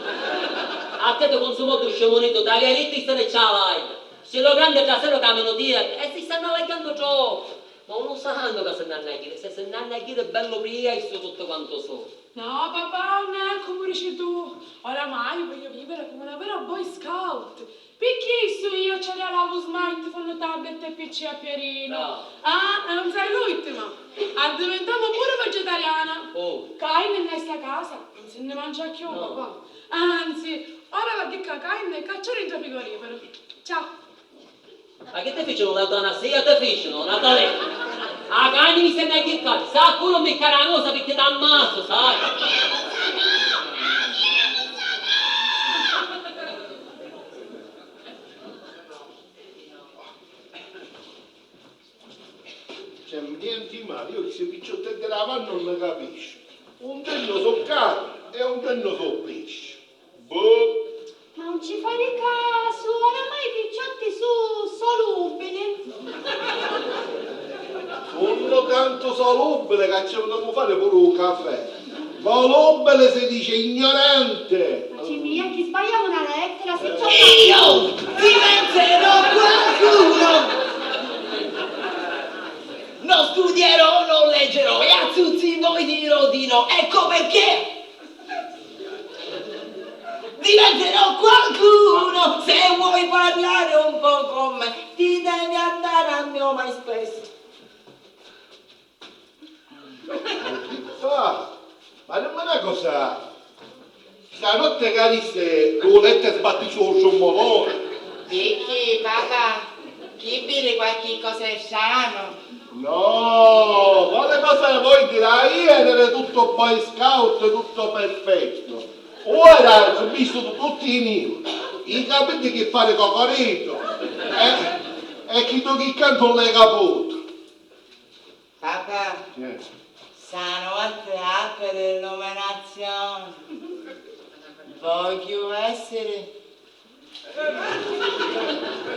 A te ti consumò tu scimunito, t'avia dittu di stare cialai. Si lo grande trasero camino dietro e si stanno allegando troppo. Ma non sanno che se n'hanno a dire, se se n'hanno a dire bello presto tutto quanto solo. No, papà, non è come dici tu. Oramai voglio vivere come una vera Boy Scout. Pi chistu io ci arrialavu smartphone, tablet e P C a Pierino. Ah, e non sei l'ultima. Addiventamu pure vegetariana. Oh. Caine in sta casa non si ne mangia più, papà. Anzi, ora la chicca caine caccia dentro frigorifero. Ciao. Ma chi ti ficinu l'eutanasia? Ti ficinu, Natalè? A caine mi stai a chiccari, sa puru mi cara nosa picchì t'ammazzu, sai? C'è niente di male, io questi picciotteddi della mano non ne capisco. Un giorno so carne e un giorno so pesce. Boh. Ma non ci fare caso, oramai i picciotti su solubili. Sono tanto solubile che ci dobbiamo fare pure un caffè. Volubile si dice ignorante! Ma ci mia chi sbaglia una lettera, si trova. Io diventerò qualcuno! Non studierò, non leggerò e a tutti voi dirò di no. Ecco perché diventerò qualcuno. Se vuoi parlare un po' con me, ti devi andare al mio MySpace. Ah, ma dimmi una cosa, Stanotte ca dissi, lu lettu sbattisciu lu strummulone. Picchì, papà, chi viri qualchi cosa stranu? No, quali cosa voi dire? Ieri era tutto boy scout, tutto perfetto. Ora si vistu tutti in nero, i capelli che pare cocoritto. E, e chi tu chi cantu l'hai caputo? Papà, eh, stanotte apri l'illuminazione. Vogghiu essiri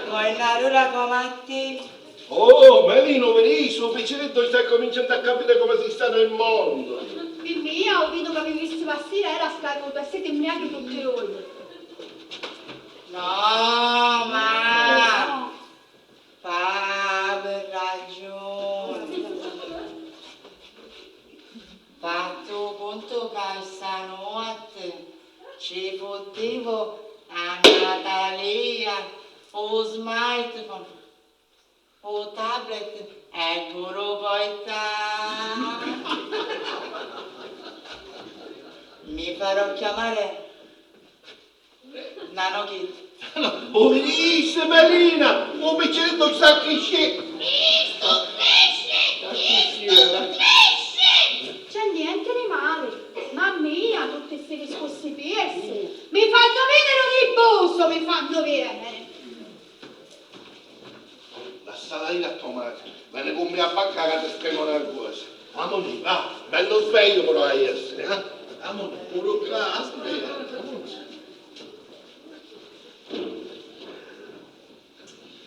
coinnatura comu a ti. Oh, Melina, u viri, stu picciriddu sta cuminciannu a capiri comu si sta nel mondo. Pi mia, u vinu ca mi visti passiri era scarutu e siti mbriachi tutti dui. No, ma... P'avi ragiuni. Fattu cuntu ca stanotti ci fuddivu a Natalia, u smartphone, u tablet e puru u portà. Mi farò chiamare Nano chi? U virissi, Melina? U picciriddu sta criscennu! Istu crisci! Istu crisci! C'è niente di male. Mamma mia, tutti sti discursi piercing mi fanno venire un ribuso, mi fanno venire. Lassala iri a to matri, veni cu mia a banca ca ti spiegu na cosa. Amunì, va, bellu svegliu però hai essiri, eh? Amunì, puru ccà, aspetta, amunì.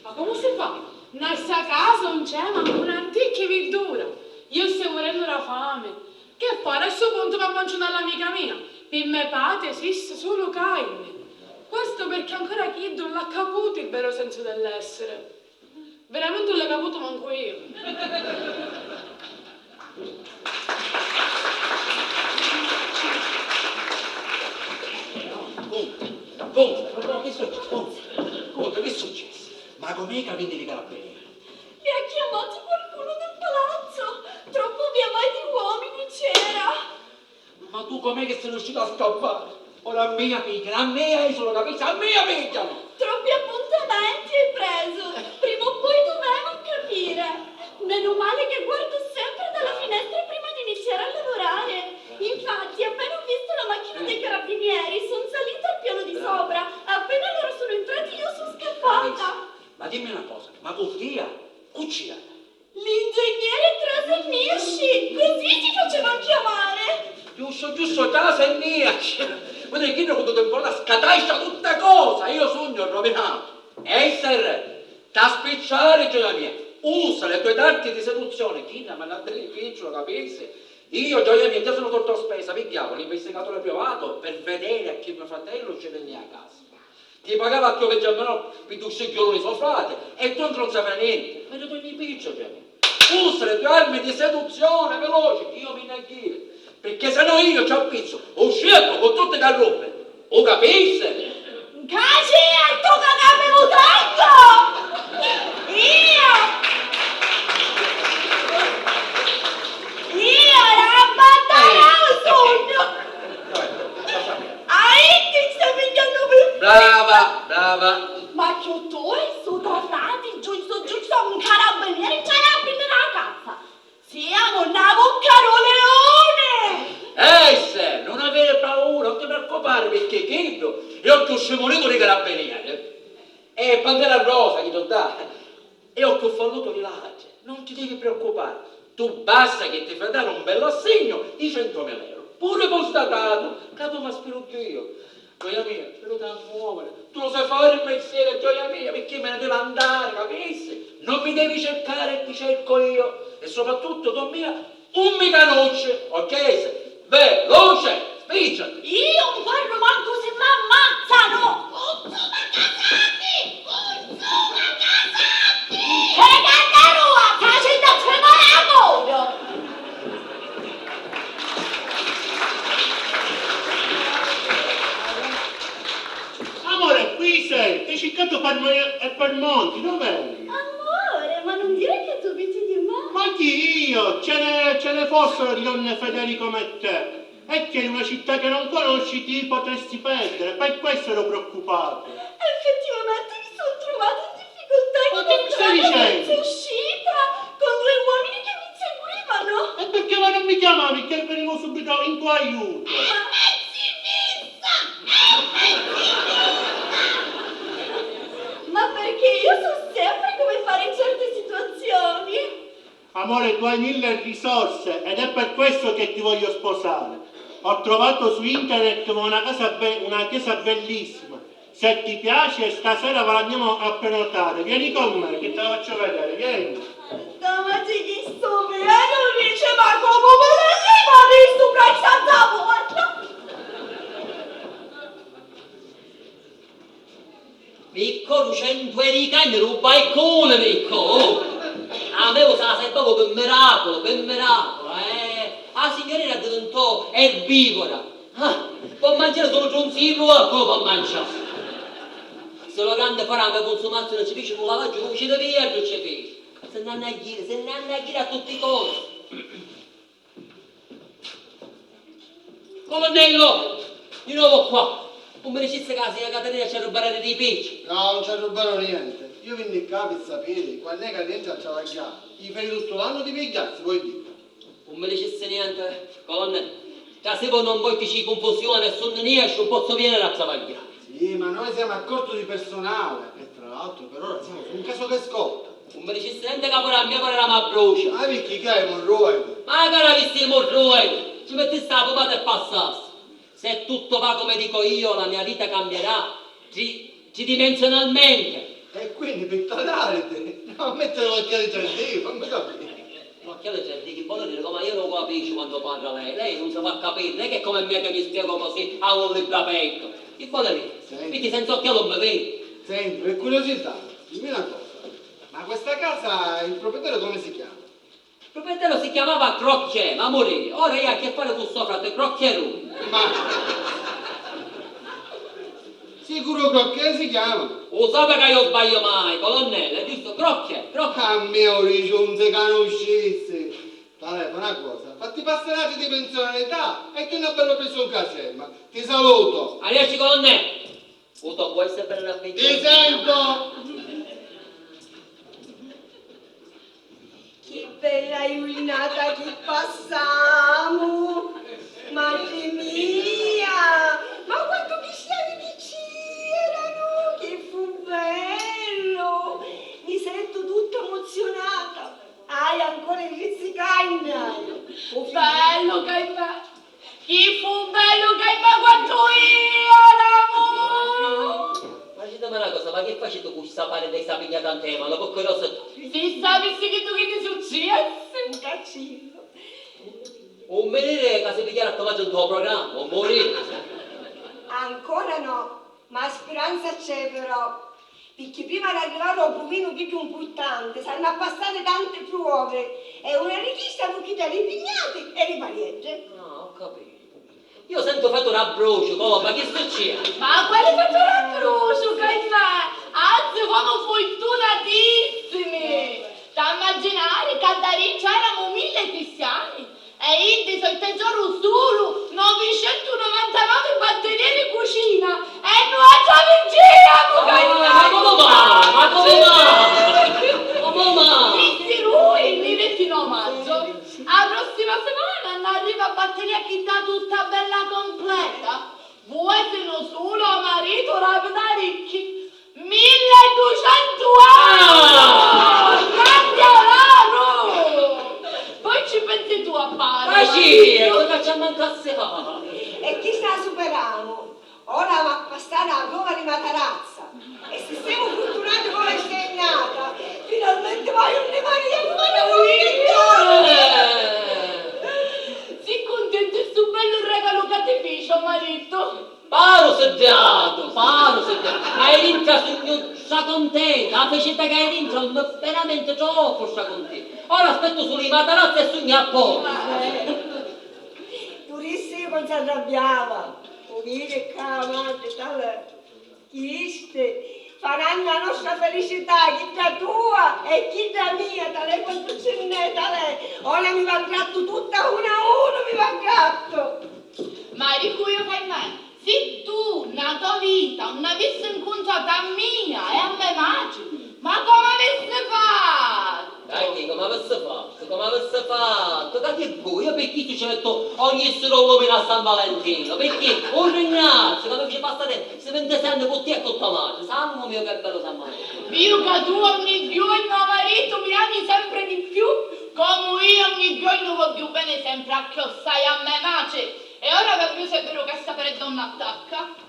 Ma comu si fa? Nna sta casa 'un c'è mancu n'anticchia 'i virdura. Iu staiu murennu dâ fami. Che fari a stu puntu ca manciu nna l'amica mia? Pi me patri esisti sulu carni. Questu pirchì ancora chiddu 'un l'ha caputu il vero senso dell'essere. Veramenti 'un l'haiu caputu mancu iu. Conta, conta, conta, chi successi? Conta, conta, chi successi? Ma com'è i capelli di carabinieri? Li ha chiamati qualcuno del palazzo! Troppu via vai di uomini c'era! Ma tu com'è che sei riuscito a scappare? Ora a mia pigliano, a mia isola, capisci? A mia pigliano! Troppi appuntamenti hai preso! Prima o poi doveva capire! Meno male che guardo sempre dalla finestra prima di iniziare a lavorare! Infatti, appena ho visto la macchina dei carabinieri, sono salita al piano di sopra. Appena loro sono entrati, io sono scappata! Ma dimmi una cosa, ma cu tia? Cu c'era? L'ingegnere Trasennici, così si faceva chiamare! Giusto, giusto, Trasennici! Vedi, chi ne ho potuto imporre la scatasta tutta cosa? Io sogno rovinato! Essere! T'ha spicciare, gioia mia! Usa le tue arti di seduzione, chi ne ha mandato lì, chi ce lo capisce? Io, gioia mia, già sono sotto spesa, pigghiavo l'investigatore privato per vedere a chi mio fratello ci veniva a casa. Ti pagava a chiove giammanò pi dui scigghioni di so frate e tu non saprai niente. Vedi tu ogni piccio c'è. Usa le tue armi di seduzione veloce, io mi ne ghiri. Perché se no io ci appizzo, u scirco con tutti i carrubi. U capisci? Nca certu ca capi lu tagghiu! Io! Io la battaglia u sogno! Aitti, stai pigghiannu pi... Brava, brava. Ma chi tu hai stu tornati, giusto, giusto, un carabiniere, carabiniere a casa. Siamo una vucca di un leone! Ehi, se, non avere paura, non ti preoccupare, perché chiddu è u cchiù scimunito di carabinieri. E Pantera Rosa, chi tu dai? E ho più falluto di l'altri, non ti devi preoccupare. Tu basta che ti fai dare un bello assegno di centomila euro, pure constatato, capo ma spirugghio io. Gioia mia, però t'ha muovere. Tu lo sai fare il mestiere, gioia mia, perché me ne devo andare, capisci? Non mi devi cercare, ti cerco io. E soprattutto, don mia, un mi canusci, ok? Veloce, spicciati! Io non parlo manco se m'ammazzano! Consuma casati! Consuma casati! Che cantarua, facendo tremare a modo! Amore, qui sei! Ti ho cercato per me-, e per monti, dov'eri? Amore, ma non dire che tu abiti di me! Ma chi, io? Ce ne, ce ne fossero di donne fedeli come te! E che è una città che non conosci, ti potresti perdere, per questo ero preoccupato. Effettivamente mi sono trovato in difficoltà. Ma che mi stai dicendo? Senza uscita, con due uomini che mi inseguivano. E perché ma non mi chiamavi che venivo subito in tuo aiuto? Ma perché io so sempre come fare in certe situazioni. Amore, tu hai mille risorse ed è per questo che ti voglio sposare. Ho trovato su internet una casa be- una chiesa bellissima. Se ti piace, stasera ve l'andiamo a prenotare. Vieni con me, che te la faccio vedere, vieni. Davanti chi sto vero, dice, ma come volete fare sto prezzo a porta? Picco, ducentu euri di cagna, rubai cune, picco! Oh! A me u sa, sai poco che miracolo, che miracolo, eh! A signorina diventò erbivora. Ah, può mangiare solo tronzi di porco, può mangiare. Se lo grande farà me consumazione ci dice un lavaggio, non ci devi a ci fece. Se n'anna a ghire, se n'anna a ghire a tutti i costi. Colonnello! Di nuovo qua! Non mi dicisse che la signorina Caterina ci ha rubato dei picci! No, non ci ha rubato niente. Io vinni qua per sapere quando è che rientra a travagliare. Gli fai tutto l'anno di pigliarsi, vuoi dire? Non mi dicisse niente, colonnello. Cioè, se voi non voi che ci confusione, nessuno niente, non posso venire a travagliare. Sì, ma noi siamo a corto di personale e tra l'altro per ora siamo su un caso che scotta. Non mi dicisse niente che pure a mia pare la ma brucia. Ma perché che hai emorroidi? Ma che l'avessi emorroidi? Ci mettessi la pomata e passassi. Se tutto va come dico io, la mia vita cambierà tri-, tridimensionalmente. E quindi per tagliarti? No, mettere l'occhiale tre D, fammi capire. L'occhiale tre D, che vuole dire? Come io non capisco quando parla lei. Lei non si fa capire, non è che come me che mi spiego così a un libro aperto. Che vuole dire? Senti. Perché senza occhiale non mi vedi. Senti, per curiosità, dimmi una cosa. Ma questa casa, il proprietario come si chiama? Il proprietario si chiamava Crocchè, ma morì. Ora io ho a che fare con suo frate Crocchè Rui. Ma sicuro Crocchè si chiama? Lo sape che io sbaglio mai, colonnello, è giusto? Crocchè, Crocchè. A mia u dici un si canuscissi. Talè, fa una cosa, fatti passare la tridimensionalità e torna bello presso in caserma. Ti saluto. Arrivederci, colonnello. Uto, può essere per la Ti sento! Chi bella jurnata chi passamu! Madre mia! Ma quantu cristiani chi c'eranu! Chi fu bellu! Mi sento tutta emozionata! Hai ancora i rizzi canna! Fu bellu che Chi fu bellu che mi quantu io l'amu! Ma ditemi una cosa, ma chi faciti cu sta pari di sta pignata in tema? Lo cocco rosso tu? Si sapissi chi tu chi ti successi! Un caccillo! Un mi dire ca si pigliara a Tommaso in tuo programma, o morire! Ancora no, ma speranza c'è però. Picchì prima d'arrivari ô pruvinu chiddu mpurtanti, s'hannu a passari tanti pruovi e una di chista fu chidda dî pignati e li parieddi. Ah, ho capito. Io sento fettu d'abbrusciu, comu, ma chi succede? Ma quali fettu d'abbrusciu, Cainè? Anzi, comu furtunatissimi! T'ammaginari ca ddà dintra eramu milli cristiani? E iddi so' i teggiori sulu novicentunovantanove batterie di cucina e nuatri viggìamu! Ah, ma comu mai? Ma comu mai? Comu mai? Dissi lui, li vintino maggio. A prossima settimana n'arriva a batteria chidda tutta bella completa. Vuoi se no sulu o maritu rapinaricchi? Milleducentu euro! Ah! Cacchialaru! Poi ci pensi tu a fare. Ma sì, e cosa ci mancasse fare? E chi sta superamu? Ora va a passare la prova di matarazza. E se siamo fortunati come è scegnata, finalmente voglio un rimanere a fare una vita! Eh! Si contento stu bellu regalu ca ti fici, o maritu? Paru siddiatu, paru siddiatu. Hai dintra sugnu stracontenta, la felicità che hai dintra è veramente troppo stracontenta. Ora aspetto solo i matarazzi e sugnu a posto. Tu rissi non si arrabbiava. U vidi ca, madre, tale. Chisti farannu la nostra felicità, chidda tua e chidda mia, talè quantu ci nn'è, talè. Ora mi va grattu tutta una a una, mi va grattu. A mia e a me matri? Ma comu avissi fattu? Dai, comu avissi fattu? Comu avissi fattu? Ca chi vui? Io pi chistu ci mettu ogni sira u lumini a San Valentinu, picchì u ringraziu ca mi fici passari sti vintisei anni cu tia e cu to matri. Santu miu, chi bellu San Valentinu! Viu ca tu ogni jornu a maritu mi ami sempri di più, comu io ogni jornu vogghiu beni sempri acchiossai a me matri. E ora ca viu s'è veru ca sta pereddonna attacca.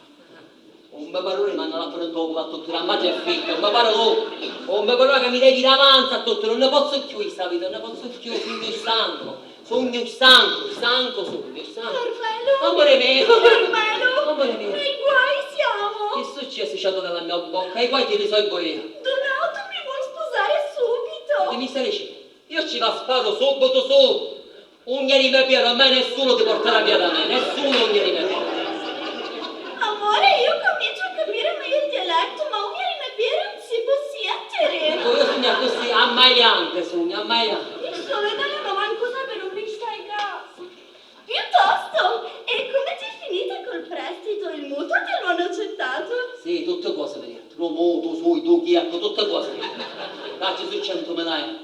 Un me parruni manna l'affari nto cuvattutturi a matri e figghiu, un me parruni, un me parruni ca mi devi d'avanza a tutti, nun ne pozzu cchiù di sta vita, nun ne pozzu cchiù, sugnu stancu, sugnu stancu, stancu sugnu, stancu. Carmelo! Amore mio! Carmelo! Amore mio! Nei guai siamo! Chi successi, sciatu della mia bocca? I guai ti risolvo io! Donato mi vuol sposare subito! Chi mi stai dicennu? Io ci la sparo subito su! Ungna di me pieri, a me nessuno ti porterà via da me, nessuno ungna di me pieri. Amore, io comincio a capire meglio il dialetto, ma ungna di me pieri non si può sentire. Ecco, io sugnu accussì ammaiante, sugnu ammaiante. Io solo italiano manco sape, non mi stai caso. Piuttosto, e come ti è finita col prestito? Il mutuo te lo hanno accettato? Sì, tutte cose mi detto. Lu mutuo, sui, tu, chi, ecco, tutte cose mi detto. Là ci su centumila euro.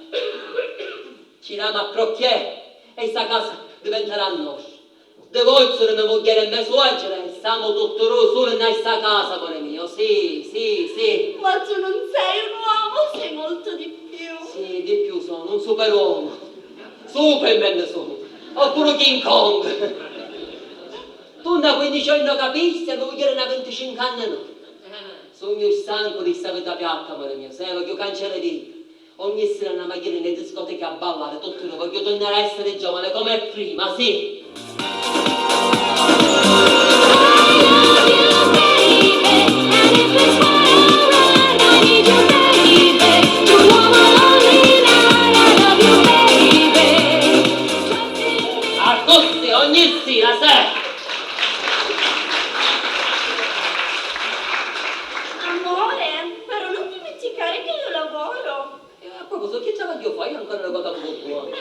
Ci damu a crocchè e sta casa diventerà nostra. Divorziu di me mugghieri e me suocera e stamu tutti dui suli nna sta casa, core mio. Sì, sì, sì. Ma tu non sei un uomo, sei molto di più. Sì, di più sono, un superuomo. Superman sono. Oppure King Kong. Tu nna quindici anni capisti e me mugghieri nna vinticincu anni no. Sugnu stancu di sta vita piatta, amore mio. Sai, vogghiu canciari vita. Ogni sira andamu a jiri nni discotechi a ballari, tutti nui, vogghiu turnari a essiri giovani comu prima, sì! Accussì ogni sira, sì! Amore, però non dimenticare che io lavoro. E a proposito, chi travagghiu fai? Io ancora non ho pagato tutto, eh.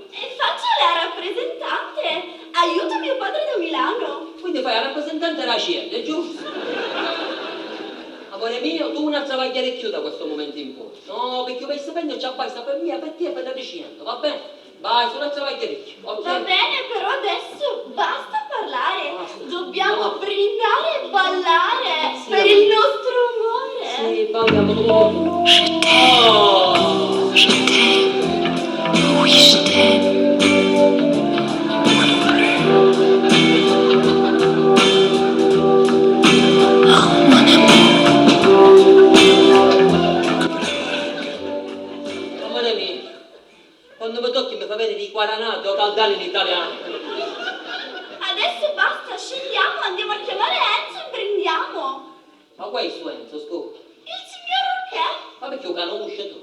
E faccio la rappresentante. Aiuto mio padre da Milano. Quindi fai la rappresentante della C L, giusto? Amore mio, tu non travagliare più da questo momento in poi. No, perché per stipendio ci abbasta per me, per te e per la ricevente, va bene? Vai, sulu a travagghiari, ok? Va bene, però adesso basta parlare. Basta. Dobbiamo brindare e ballare per il nostro amore. Sì, balliamo tutti. Oh. Amore mio. Quannu mi tocchi mi fa veniri i quaranati o caldani in italianu. Adesso basta, scendiamo, andiamo a chiamare Enzo e brindiamo. Ma questo Enzo, scusa? Il signor Roquet. Ma perché lo conosci tu?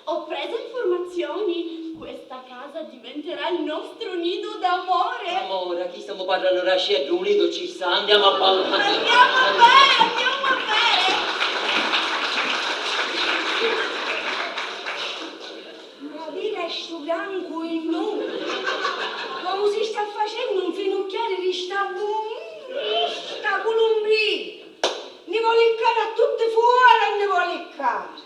Ho preso informazioni. Questa casa diventerà il nostro nido d'amore. Amore, chi stiamo parlando della scelta, un nido ci sta, andiamo a ballare. Andiamo a bere, andiamo a bere. Ma vira stu brancu in nu! Comu si sta facennu un finucchiari di sta bu-, sta culumbrina! Ni voli ccari a tutti fuori, ni voli ccari!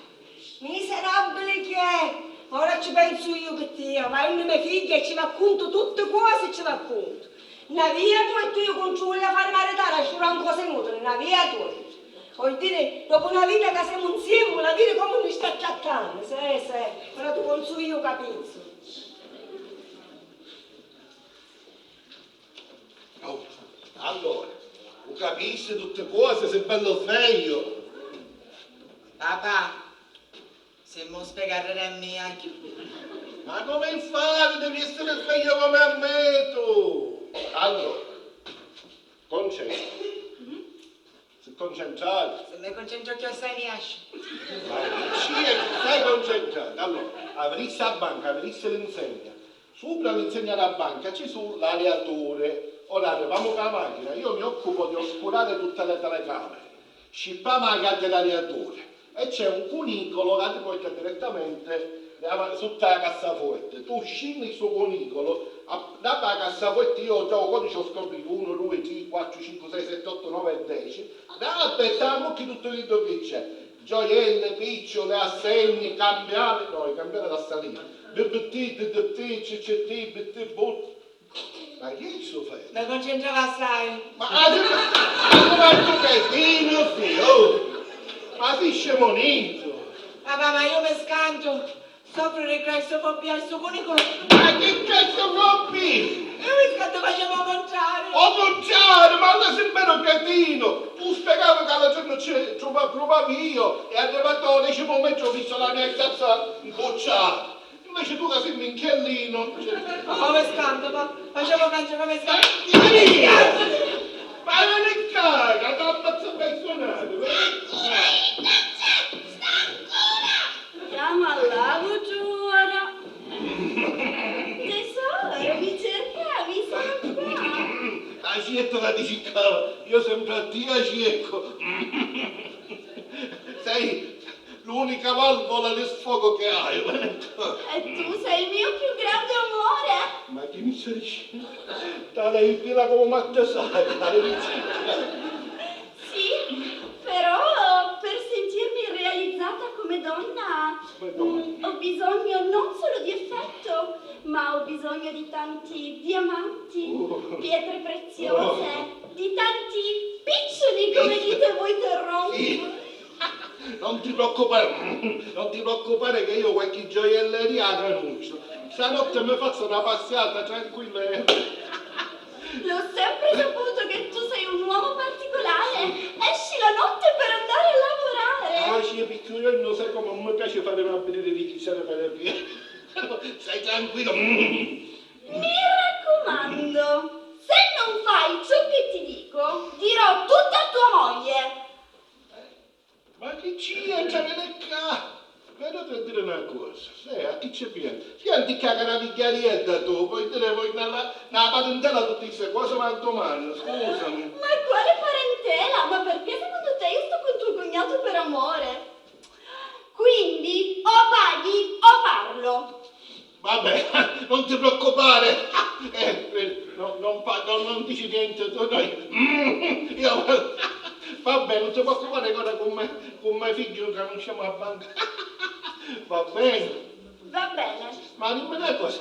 Miserabili chi è! Ora ci pensu io pi tia, vai unni me figghia e ci v'accuntu tutti cosi, ci v'accuntu. Na via tu e tu, io contru vogliu fari maritari a sciura un cosi inutili, na via tu. Vuol dire, dopo una vita ca semu insieme, la vidi comu mi sta trattannu, sì, sì, ora tu consu io capizzu. Oh, allora, u capissi tutti cosi, si bellu svegliu. Papà, si mo spiegare a mia, ma come fai devi essere sveglio come a me tu? Allora, Concetto, si concentrati. Se mi concentro cchiù assai riesci. Ma chi ci è che stai concentrati? Allora, avirissi a banca, avirissi l'insegna. Supra l'insegna della banca ci su l'aliatore. Ora arriviamo con la macchina, io mi occupo di oscurare tutte le telecamere. Scippama la carta di radiatore e c'è un cunicolo che ti porta direttamente sotto la cassaforte. Tu scinni sto cunicolo A, dâ a cassafuetti, io già u codici u scopri, unu, dui, tri, quattru, cincu, sei, setti, ottu, novi e deci. Dâ, aspetta, ammucchi tuttu chiddu chi c'è. Gioielli, picciuli, assegni, cambiali, no, i cambiali da salì. B B T, D D T, C C T, B T, but. Ma chi è stu feti? Mi cuncentrava assai. Ma, ah, sì, ma, ma tu che fini, oh figliu, oh! Ma si scemonitu! Papà, ma io mi scantu. Soffro di claustrofobia e stu cunicu. Ma chi claustrofobia? Io mi scantu, facevo u contrariu. U contrariu? Ma allura si veru cretinu! Tu spiegavi ca l'altru giornu ci pruva-, pruvavi io e arrivatu a u decimu metru ho visto la mia piazza imbucciata. Invece tu ca si minchellinu. Oh, mi scantu, fa-, facevo canciare, mi scantu. Ma veni ccà, ca t'ammazzu personale, veni ccà. Chiama la vuciura. Tesoro, mi cercavi, sono qua. A cietto ca ti circava, io sempre a tia cerco. Sai, l'unica valvola di sfogo che hai, veni ccà. E tu sei il mio più grande amore. Ma chi mi stai dicennu? Tale infila comu matta sai, tale mi circa. Sì, però per sentirmi realizzata come donna, mm, ho bisogno non solo di affetto, ma ho bisogno di tanti diamanti, uh, pietre preziose, oh, di tanti picciuli, come dite voi toronchi. Sì. Non ti preoccupare, non ti preoccupare che io qualche gioielleria la canusciu. Stanotte mi faccio una passeggiata tranquilla e L'ho sempre saputo che tu sei un uomo particolare. Esci la notte per andare a lavorare. Ah, sì, picchì io non sai come mi piace fare una birra di chissà da fare via. Stai tranquillo. Mm. Mi raccomando, se non fai ciò che ti dico, dirò tutto a tua moglie. Ma chi ci entra, veni ccà? Veni, ti a diri na cosa. Sì, a chi ci vieni? Vieni ccà ca na vigghiariedda tu, poi diri, voi na, na parentela tutti sti cosi, ma domani, scusami. Ma quale parentela? Ma perché secondo te io sto con tuo cognato per amore? Quindi o paghi o parlo. Vabbè, non ti preoccupare. Eh, eh, no, non fa, no, non dici niente, tu, noi, io, vabbè, non ti preoccupare, ora con me, con me figlio canusciamo a banca. Va bene? Va bene. Ma dimmi una cosa,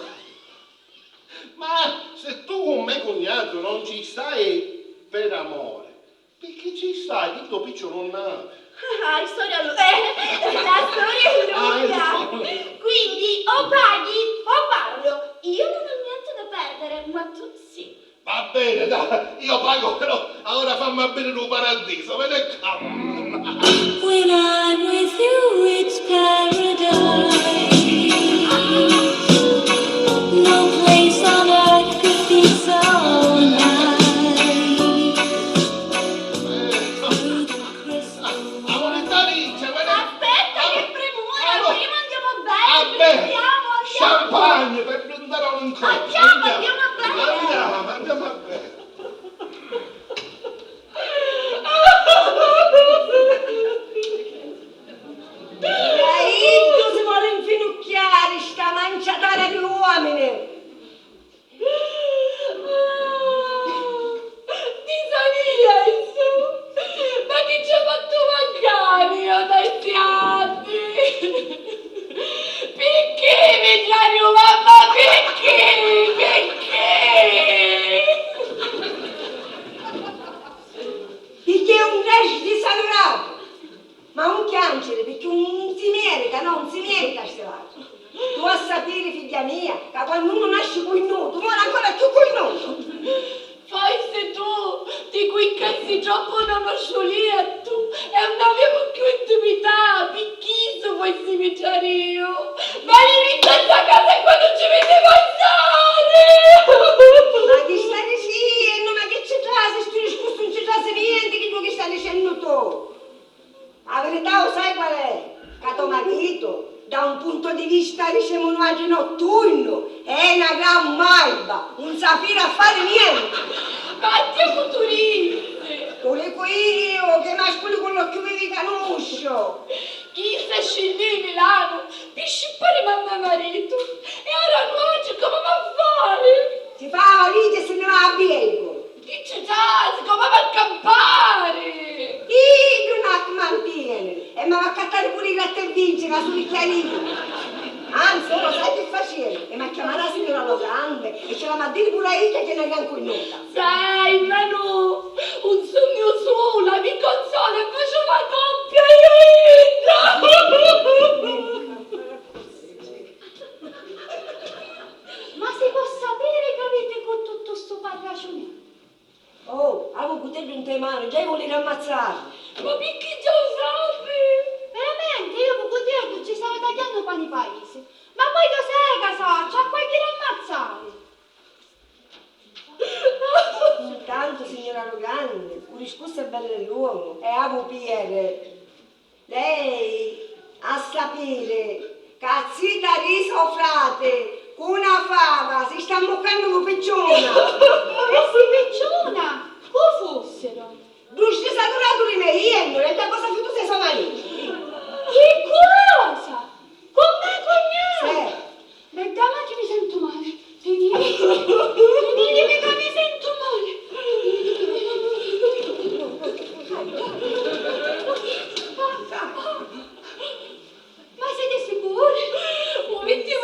ma se tu con me cognato non ci stai per amore, picchì ci stai, chiddu picciu nun. Ah, la storia lu-, eh, la storia è lunga. Ah, insomma. Quindi o paghi o parlo. Io non ho niente da perdere, ma tu sì. Va bene, dai, io pago, però ora fammi aviri lu paradiso, veni ccà. When I'm with you, it's paradise. No place on earth could be so nice. Aspetta, che premura, prima andiamo a bere, beviamo, andiamo. Champagne per brindare a un incontro. Andiamo, andiamo a bere. Andiamo, andiamo a bere. Iddu si voli nfinucchiari, sta manciatara di uomini! Ti saria issu! Ma chi ci ha fattu mancari io da sti anni? Picchì mi traiu, mamma, picchì? Picchì? Picchì è un trash disaturatu! Ma un chianciri, picchì un si merita, no, un si merita sti voti. Tu a sapiri, figghia mia, ca quannu unu nasci cugnutu, mori ancora cchiù cugnutu. Forsi tu ti cuiccassi troppu nno nostru liettu e un avemu cchiù intimità, picchì issu forsi mi traiu. Malinizza sta casa e quannu ci vidi passari! Ma chi sta dicennu? Ma chi ci trasi stu discursu? Nun ci trasi nienti, chiddu chi sta dicennu tu. A virità u sai qual è? Ca to maritu, da un punto di vista, dicemu nuatri, notturnu, è na gran malba, un sa firi a fari nienti. Ma a tia cu tu rissi? Tu dicu iu, chi ma Anzi, ora sai chi facemu? Emu a chiamari a signora Logrande e ci l'emu a diri puru a idda chi non è nancu innuta. Sai, Manu, un sugnu sula, mi consola e facciu la coppia io e idda. Ma si può sapere chi aviti cu tuttu stu parraciuneddu? Oh, avu u cuteddu nte manu, già i vuliri ammazzari! Ma picchì già u sapi? Veramente, io cu u cuteddu ci stava tagghiannu u pani paisi. Ma poi chi sai ca sacciu, a qualchidunu ammazzari! Tantu, signora Logrande, u discursu è bellu e longu, e avu u piaceri. Lei ha sapiri ca a zita di so frati cu na fava si sta ammuccannu lu picciuna. E si picciuna cu fussiru? Dui scisaduraturi mei e nui, e nta cosa fiutusa e so mariti. Chi cosa? Cu me cugnata? Sì. Bedda, ma chi mi sentu mali. Tiniri, tinirimi ca mi sentu mali. Ma siti sicuri? U vitti cu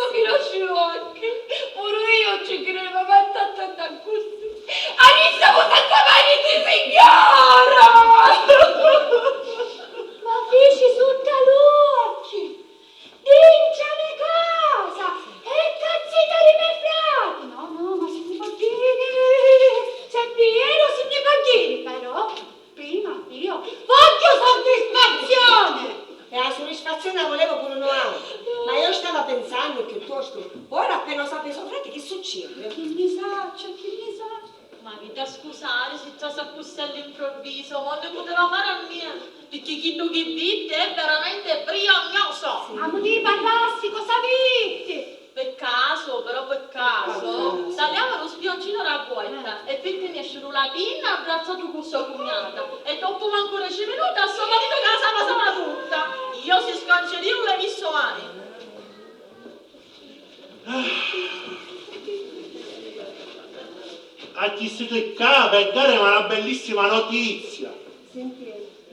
l'occhi, puru io ci cridu, ma tantu, tantu accussì. Arissamu senza mariti, signora! Ma fici sutta l'occhi! Dintra me casa! E cazzita di me frati! No, no, ma si ti va bene! Se è vero, si ti va bene, però prima io vogghiu soddisfazione! E la soddisfazione la voleva pure noi! Ma io stava pensando piuttosto, ora appena lo sape so frati, che succede? Chi ni saccia, chi ni saccia! Ma vi da scusari si trasi accussì all'improvviso, ma non ne poteva fare a meno, picchì chiddu chi vitti è veramente briognoso! Amu di parrassi, cosa vitti? Pe casu, però pe casu, taliava lu spioncinu dâ puerta e vitti nesciri la pinna abbrazzatu cu so cugnata e doppu mancu deci minuti a so maritu ca la sapasava tutta. Io si scancerìu l'hai visto mai? A chi siete qua per darmi una bellissima notizia.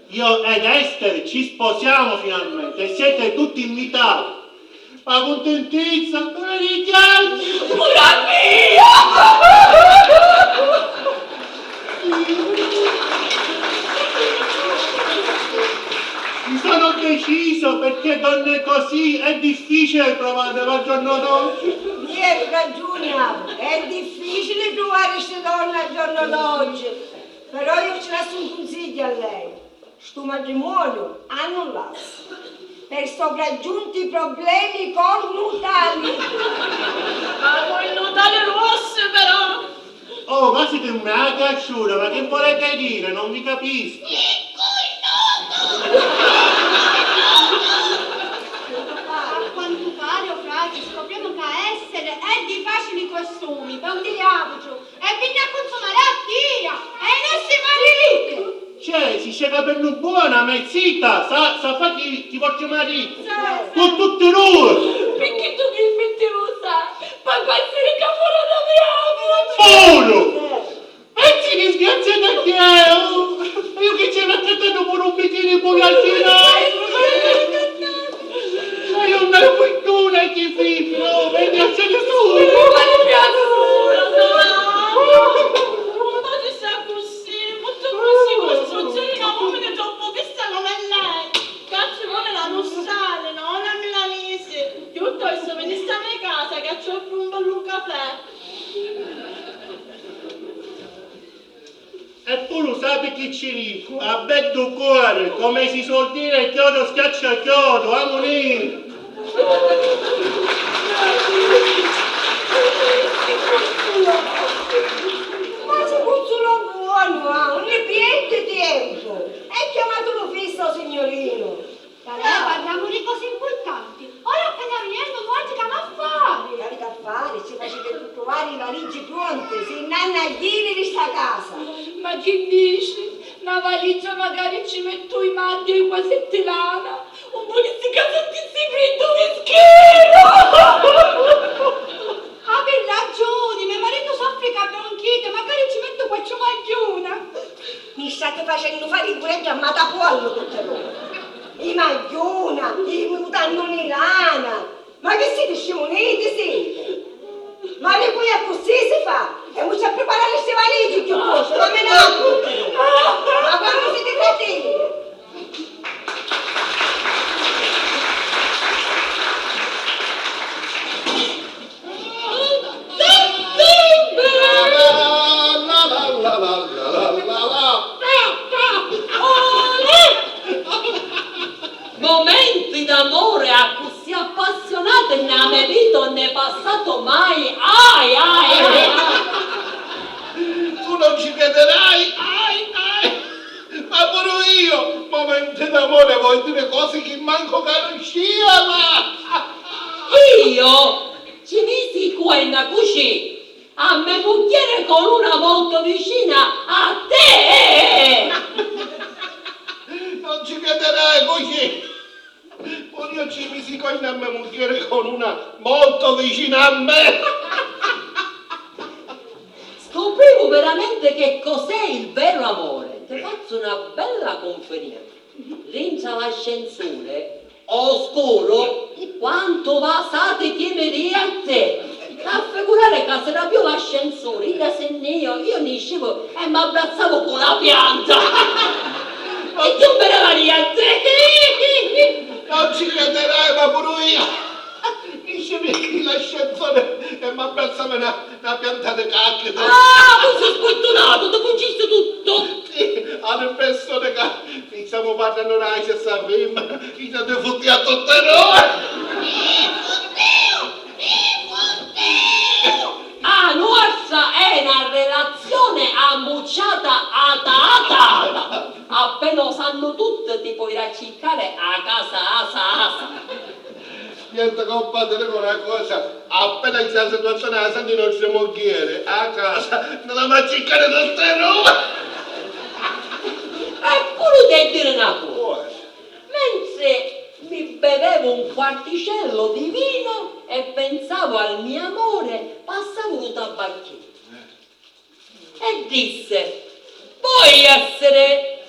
Io ed Esther ci sposiamo finalmente e siete tutti invitati. La cuntentizza non è di chianti. Pure a mia! Mi sono deciso perché donne così è difficile trovarle al giorno d'oggi. Iè, ragiuni avi, è difficili truvari sti donni al giorno d'oggi, però io ci lassu un cunsigghiu a lei. Stu matrimoniu annullassi per sopraggiunti problemi cornutali. Ma cornutali ruossi però! Oh, ma siti mia cacciuta, ma che volete dire? Non vi capisco. A quantu pari, o frati, scopriamo ca Esther è di facili costumi, pantiriavuciu, e vinni a cunsumari a tia e i nostri mariti! Cioè, si sceca per nu buona, ma è zita, sa, sa fa chi, chi vostri mariti. Cu tutti due! Picchì tu chi metti usa? Poi pensi ca fora da mia! Puru! E chi disgraziata che è! Io che c'era accattato pure un bicchiere pure al finale! Ma io una fortuna chi figlio, e grazie a Dio! Ma ti piace pure, no? Ma ti sa così, tutto così, così succede a un uomo troppo vista come lei! Cazzo, non è la nostra, non è milanese! Piuttosto venisse a mia casa che c'ho un bellu caffè! Eppuru sapi chi ci dicu, a beddu cuori, come si suol dire, chiodo schiaccia chiodo, amunì! Ma si cunzulò buonu, ah, un ni pierdi tiempu! E chiamatu lu fisso, signurinu! Però parramu di cosi impurtanti. Ora appena viniennu, nuatri c'amu a fari? C'aviti a fari? Ci faciti truvari i valigi pronti, si nn'hannu a jiri di sta casa. Ma chi dici? Na valigia macari ci mettu i manti e i quasetti lana. Un vulissi ca sentissi friddu mi schiru! Havi ragiuni, me maritu soffri ca bronchite, macari ci mettu quattru magghiuna. Mi stati facennu fari i cureggi a matapuollu tutti dui. I magghiuna, i mutannuni lana. Ma chi siti scimuniti siti? Ma ri cui accussì si fa? E mu ci appriparari sti valigi chiù costu, ma mi na cuttinu. Ma quantu siti cretini? Momenti d'amore accussì appassionati nna me vita non è passato mai, ai, ai, ai. Tu non ci crederai, ai, ai. Ma puru io, momenti d'amore, voi dire cosi chi manco canuscia, ma... Io ci misi i cuenna cusì a me mugghieri con una molto vicina a te! Non ci crederai cusì! Puru io ci misi i cuenna a me mugghieri con una molto vicina a me! Scoprivu veramente che cos'è il vero amore. Ti fazzu una bella cunfidenza. Dintra l'ascensore, o scuru, quantu vasati chi mi dietti! A figurari ca si rapiu l'ascensuri, idda si nni iu, iu niscivu e m'abbrazzavu cu la pianta! E chiù mi dava nienti! Non ci crederai, ma puru io! Niscivi l'ascensore e m'abbrazzavi na, na pianta di cacchitu! Ah, cu si sfurtunatu, ti cuncisti tuttu! Sì, a li persuni ca Semu parrannu di sta fimmina, idda ti futti a tutti noi! Mi futtiu! Mi futtiu! A nuostra è na relazione ammucciata ata ata! Appena u sannu tutti ti poi ri a circari a casa asa asa! Niente, compa, ti dicu na cosa, appena c'è la situazione la santi i nostri mugghieri, a casa, nni l'hamu a circari tutti noi! E puru t'hê diri na cosa, mentri mi bevevu un quarticello di vino e pensavu al mio amore, passavu lu tabacchinu. E disse: "Poi essere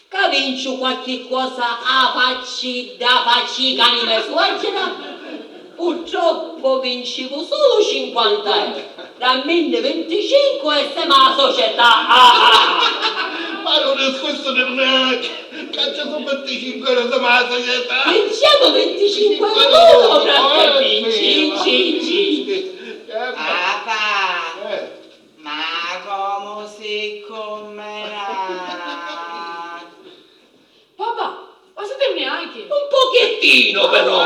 ca vinciu qualchi cosa a facci dda facci i cani me suocera? Purtroppo vincivu sulu cinquanta euro, damminni vinticinque e semu a la società." Ah, ah, ah. Ma non è questo per me, caccia su vinticinque euro, semu a la società. Vinciamo vinticinque euro, ora che vinci, vinci, vinci. Papà! Eh. Ma comu si cummera? Papà, ma siti mbianchi? Un pochettino, però.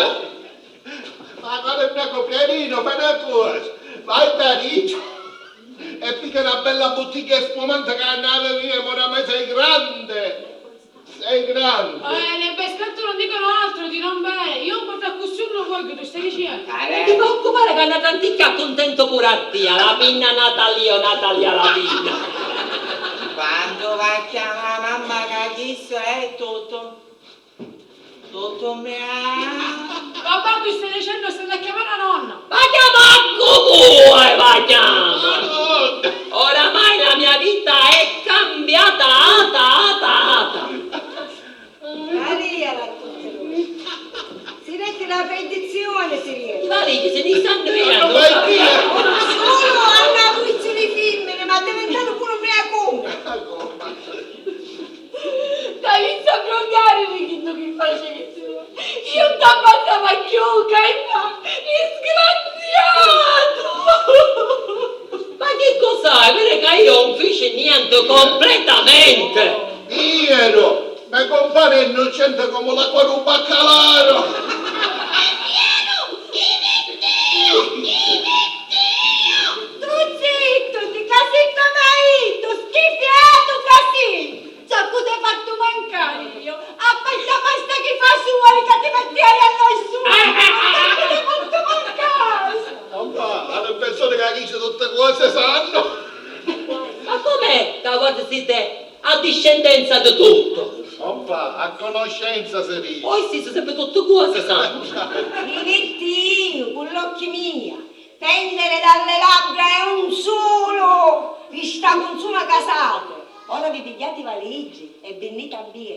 Ma quale mbiancu, Pierino, fai na cosa. Vai da Riccio e pigghia na bella buttiglia di spumante ca nni havi mia, ma oramai sei grande. Sei grande! Eh, le bescante non dicono altro di non bere. Io un quarto a cusì non voglio, tu stai dicendo? Non ti preoccupare che a na tanticchia accuntento pure a tia, la pinna Natalio, Natalia la pinna. Quandu va a chiamà mamma ca chistu è tuttu, tuttu mia. Papà, tu stai dicendo stanno a chiamare la nonna. Va chiama a cu vuoi, va chiama! Oramai la mia vita è cambiata, ata, ata, ata. Maria, la tutte luci. Si vede la benedizione, si vede. I valigi se ne stanno venendo. Solo a una puzza di femmine, ma è diventato pure un mea comune. T'avizzu a brunghjari di chiddu chi facisti. Iu nun t'abbassava cchiù, ca imma, disgraziatu! Ma chi cos'hai? Viri ca iu nun fici nienti completamente! Vieru! Me compari è innocente comu l'acqua d'un baccalaro! È vieru! Chi vittiu! Chi vittiu! Tu zittu, ti ca si t'avaitu, schifiatu ca si! Ciò cu t'hê fattu mancari iu? A fai sta pasta chi fa suoli ca ti mettiai a noi suli! Ciò cu t'hê fattu mancari! Mamma, a li persuni ca dici tutti cosi sannu! Ma com'è ca guardi si te a discendenza di tuttu? Mamma, a conoscenza si dici! Poi si, si sempri tutti cosi sannu! Mi vitti iu cu l'occhi mia! Pendere dalle labbra è un solo, vi sta cunsuma casate, ora vi pigghiate i valigi e vinnite a via.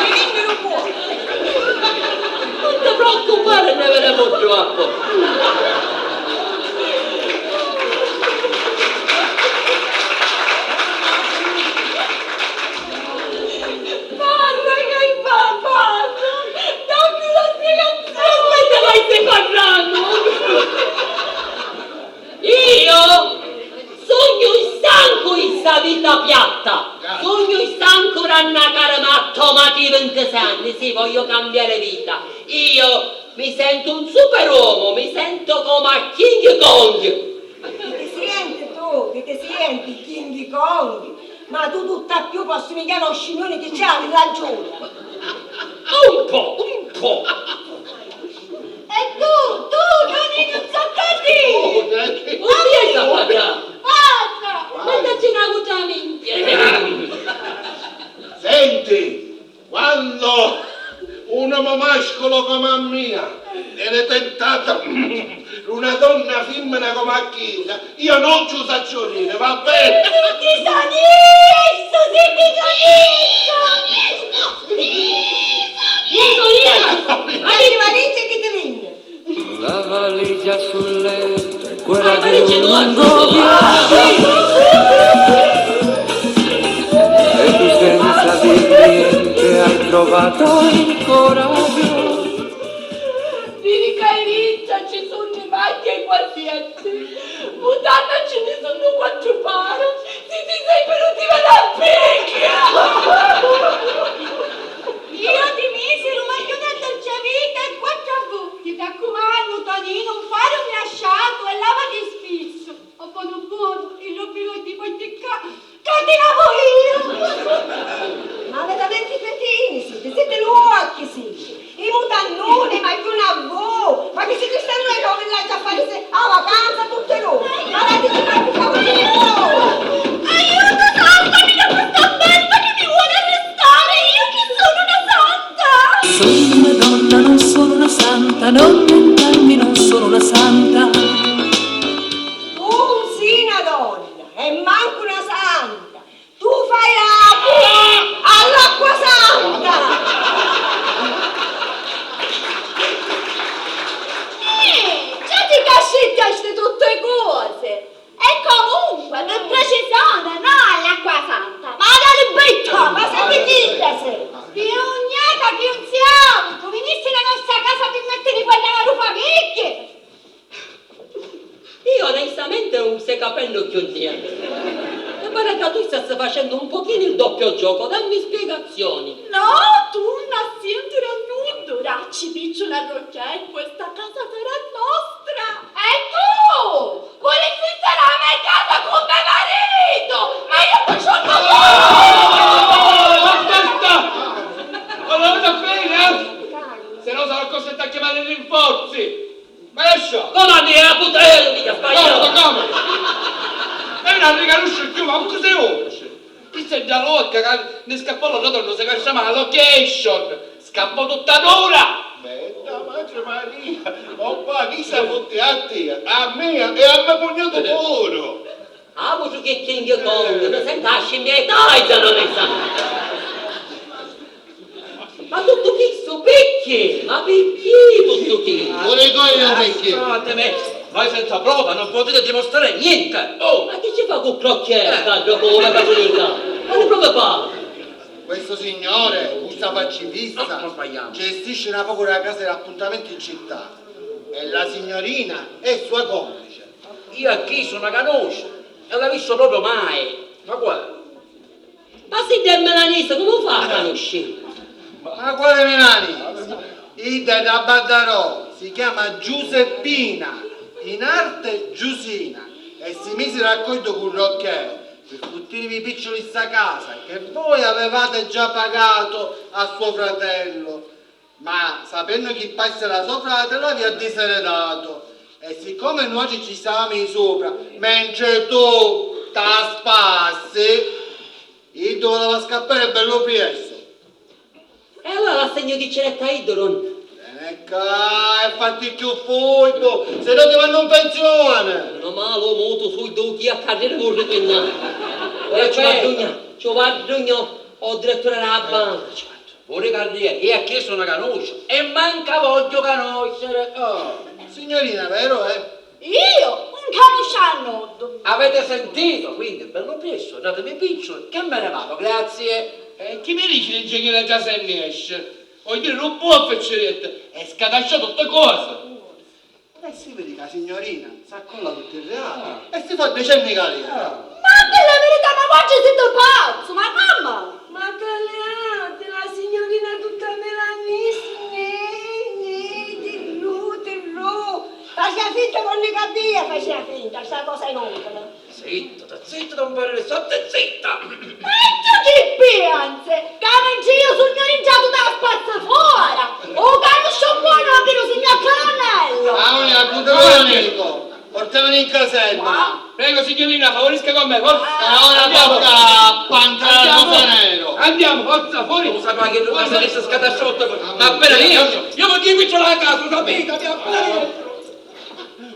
Ti vinni lu cuoru. Non ti preoccupari, ne vedemu troppu. Parra, che fa, parra! Dammi la spiegazione! Aspetta, ma stai parlando! Io sugnu stancu di sta vita piatta! Sugnu stancu d'annacari matto, ma di vintisei anni, sì, voglio cambiare vita! Io mi sento un superuomo, mi sento come a King Kong! Chi ti sienti tu? Chi ti sienti King Kong? Ma tu tutt'à più pò assumigghiari a un scimmiuni chi c'è a Villa Giulia. Un po', un po'. E tu, tu, Toninu Zoccardini! Oh, dai. Parra! Parra! Mandaci na vuta minchia! Senti, quannu un omu masculu comu a mia veni tentatu d'una donna fimmina comu a chidda, io non ci u sacciu diri, va beni? Ti soni, ti soni, ti soni! Ti soni! Aviti valigia chi ti vinni? La valigia sul letto è quella di un lungo viaggio. E tu senza dir niente hai trovato il coraggio. Viri ca iritta ci sunnu i maghi e i guardienti, mutanna ci ni sunnu quattru para, si ti sei venuti vedi a picchia! Io ti misi lu magliuni a dolce vita e quattru a vucchi, t'accumannu, Toninu, un fari un miasciatu e lavati spissu. O bonu bonu, i lu pilotti poi ti ca, ca ti lavu io! Ma veramenti cretini siti, siti luocchi siti! I mutannuni, ma chiù na vu! Ma chi siti stannu a Roma in la già farisi a vacanza tutti lu! Ma la dici ma chi fa così! Aiuto, salvami da questa belva che mi vuole arrestare! Io che sono una santa! Sono una donna, non sono una santa, non tentarmi, non sono una santa. Tu nun si na donna e mancu na santa! Tu fai la pu-, all'acqua santa! Eh, già ti cascitti a ste tutte cose! E comunque, per precisione, no all'acqua santa, ma alla libetta! Ma senti chi si? Più gnata chi un siamo! Tu vinisti nella nostra casa per mettere quella alla rupa picchi! Io onestamente non sto capendo più niente. Mi pare che tu stia facendo un pochino il doppio gioco, dammi spiegazioni. No, tu non sentire nuddu, dacci picciu la rocchia e questa casa sarà nostra. E tu vulissi stare a me casa con me marito? Ma io ti sciolgo fuori! Basta! Ora non appena, eh? Se no sarò costretto a chiamare i rinforzi. Ma lascia! Come a dire la puttana, mica sbagliato! Come, come? E non riconosce più, ma cosa sei oggi? Chi sei già l'occhio che ne scappò la rotonda, se chiama la location! Scappò tutta dura! Bella Madre Maria! Oppà, chi sa fotte a te, a me e a me cugnato puru! Ah, vuci chi King Kong, mi sento a scimmia e tagliano le sa! Ma tuttu chistu picchì? Ma picchì tuttu chistu? Lu dicu io picchì. Ascoltami, voi senza prova non potete dimostrare niente. Oh! Ma chi ci fa cu crocchetta, dopo una capunica? Ma di prove parla? Questo signore, cu sta facci fissa, gestisce una poco la casa di appuntamenti in città. E la signorina è sua complice. Io a chi sono canosciuto e l'ho visto proprio mai. Ma qua? Ma si è milanese, come fa a conoscere? Ma quale milanese? Idda è da Baddarò, si chiama Giuseppina, in arte Giusina, e si mise d'accordo con Rocchè per fottirvi i piccioli di sta casa che voi avevate già pagato a suo fratello. Ma sapennu chi passa la so frate l'avia diseredato, e siccome nuatri ci stavamo di sopra, mentre tu T'aspassi? Iddu vuleva scappari bellu priestu. E allura l'assegnu chi ci detti a iddu, nun. Veni ccà e fatti cchiù furbu, si no ti mannu 'n pensioni! Meno male, o mutu, su iddu chi a carriera vurri pinnari. Ora ci v'addugna, ci v'addugna o direttore della banca. Pure carriera, io a chiestu non la conosco e manca voglio conoscere. Oh. Signorina, vero è? Io? Un canusciu a nuddu. Avete sentito? Quindi, bello presto, datemi picciolo, che me ne vado, grazie. E chi mi dici l'ingegnere Giasenni esce? Vuol dire un buon picciretto, e scatasciò tutte cose. E si vidi ca a signorina s'accolla tutti i reati e si fa decenni carriera. Ma a dilla verità, ma oggi situ pazzu, ma mamma! Ma calliati, la signorina tutta melanissima, gnè, gnè, tirrù, tirrù. Facia finta ca nun ni capia, facia finta, sta cosa è inutile. Zitta, zitta, don Perre, state zitta! E tu chi pienzi? Ca mentre io sugnu ringiatu da spazza fora! U canusciu buonu a viru, signor Colonnello! Paoli, accuntavelu amico, portavelu in caserma! Prego, signorina, favorisca con me, forza! E ora tocca a pantare al musanero! Andiamo, forza, fuori! Lo saprà che non basta essere scatasciotto, ma appena io, io voglio qui la casa, lo sapete, mi appena io!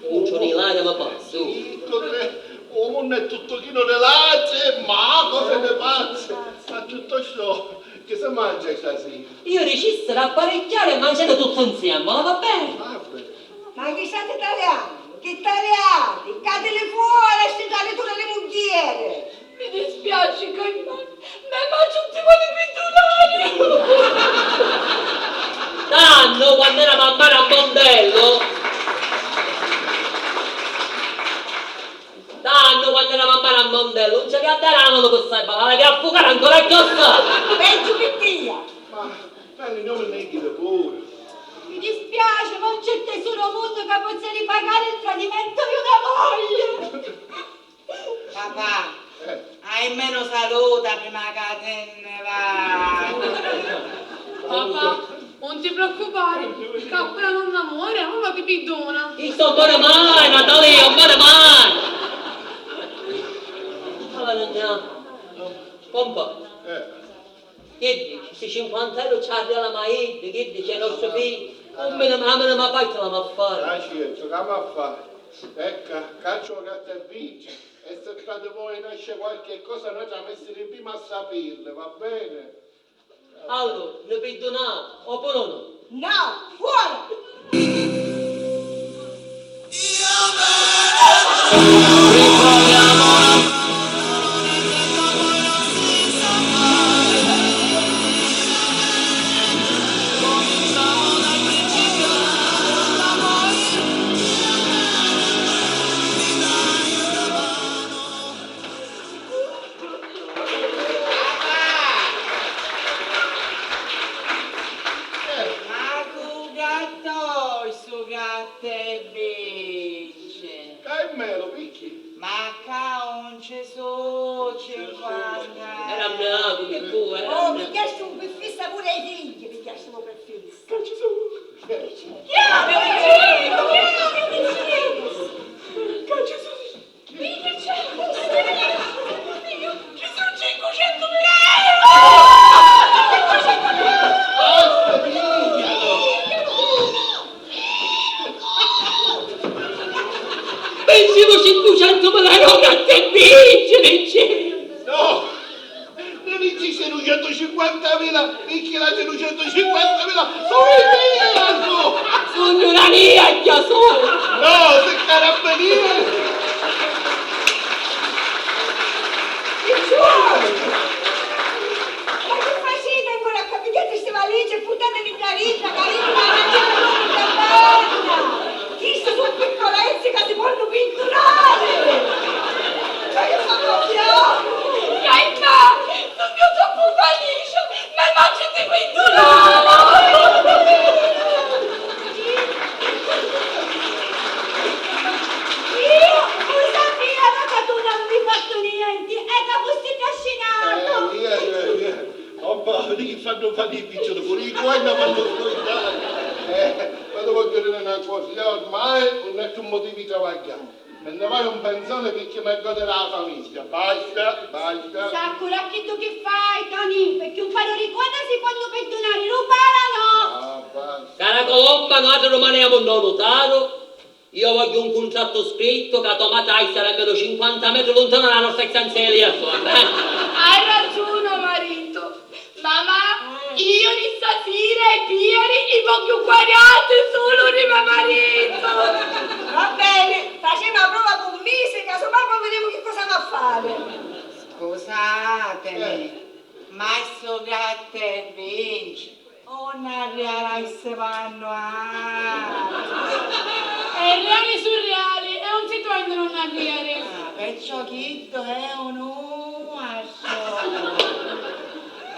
Mucciu di làgrima pazzu. Zittu, te, u munnu è tuttu chinu di latri, ma cosa di pazzi. Ma tuttu ciò, chi si mangia stasira? Io dicissiri apparecchiari e manciari tutti insieme, ma va bene? Va bene. Ma chi stati taliani? Chi taliani? Catili fuori sti traditori di mugghieri! Mi dispiaci, Caimà, ma, ma ci un ti voli pirdunari! Tannu, quannu era mammari a Mondello, tannu, quannu era mammari a Mondello, non ci aveva a dare la mano per salvare, l'aveva a fugare ancora a chiossà! Peggio che tia! Ma, ma non mi neghi pure! Mi dispiace, ma non c'è tesoro al mondo che possa ripagare il tradimento di una moglie! Papà, hai meno saluta prima ca te nni vai. Papà, non ti preoccupare, ca appena nonna muore, mamma ti pirdona. Chistu non muore mai, Natalì, non muore mai! Allora, nonna, compà. Chi dici? Sti cinquanta euro ci arriva la maidda, chi dici? È nostru figghiu. Un menu, a menu ma fai, ce l'avemu a fari. Ah, certo, c'avemu a fari. Ecco, caccia u gatta e vinci. E se tra di voi nasce qualche cosa, noi ci avessimo prima a sapirlo, va bene? Allora, ne pirdunate, oppure no? No, fuori! Ma cu gattò stu gatta e vinci? Ca è melo, picchì? Ma ca un ci su cinquanta. Era bravu, che tu, era. Oh, mi piace un piffista pure ai figli, mi piace un piffista. Ca ci su? Chi è? Chi è? Chi è? Ca ci su? Ci su cincucentumila euro! Pensiamo cinquecentomila euro a te vincere! No! Non esiste ducentocinquantamila, perché la ducentocinquantamila sono i miei! Sugnu na niagghia, su! No, si carabinieri! Picciuoli! Ma chi faciti ancora ccà? Pigghiati sti valigia e purtatili ccà dintra, ca iddu la mangianu loro ccà banna! Chisti su piccolezzi ca si ponnu pirdunari! Ma chi fa proprio? Caimà, non mi ho troppo valigia! Ma non ci ti perdonavo! Io u sapìa ca tu non mi fattu nienti e ca fussi trascinato! Eh, via, via, via. Opa, vedi chi fannu fari i piccioli, pure i guai mi fannu scurdari. Eh, ma ti vogghiu diri na cosa, io ormai non è più motivu di travagghiari. E ne vai un penzone picchì mi gode la famigghia. Basta, basta. Saccu, ra chiddu chi fai, Toni, picchì un paru di cuottasi quannu pirdunari lu paranu. Ah, basta. Cara Colomba, nuatri rumaniamu nno nutaru. Io vogghiu un cuntrattu scrittu ca to matri havi a stari almenu cinquanta metri luntanu da la nostra stanza di lettu, va bene? Hai ragione, marito. Mamma, io di stasera i pieri i vogghiu guariati sulu di me marito. Va bene, facemu la prova cu musica, sopra poi vedemu che cosa va a fare. Scusatemi, ma sto gratta e vinci. Unni arriarà isse vannu a... E riali su riali, e un si tognu nun arriari. Ah, perciò chiddu è un uascio.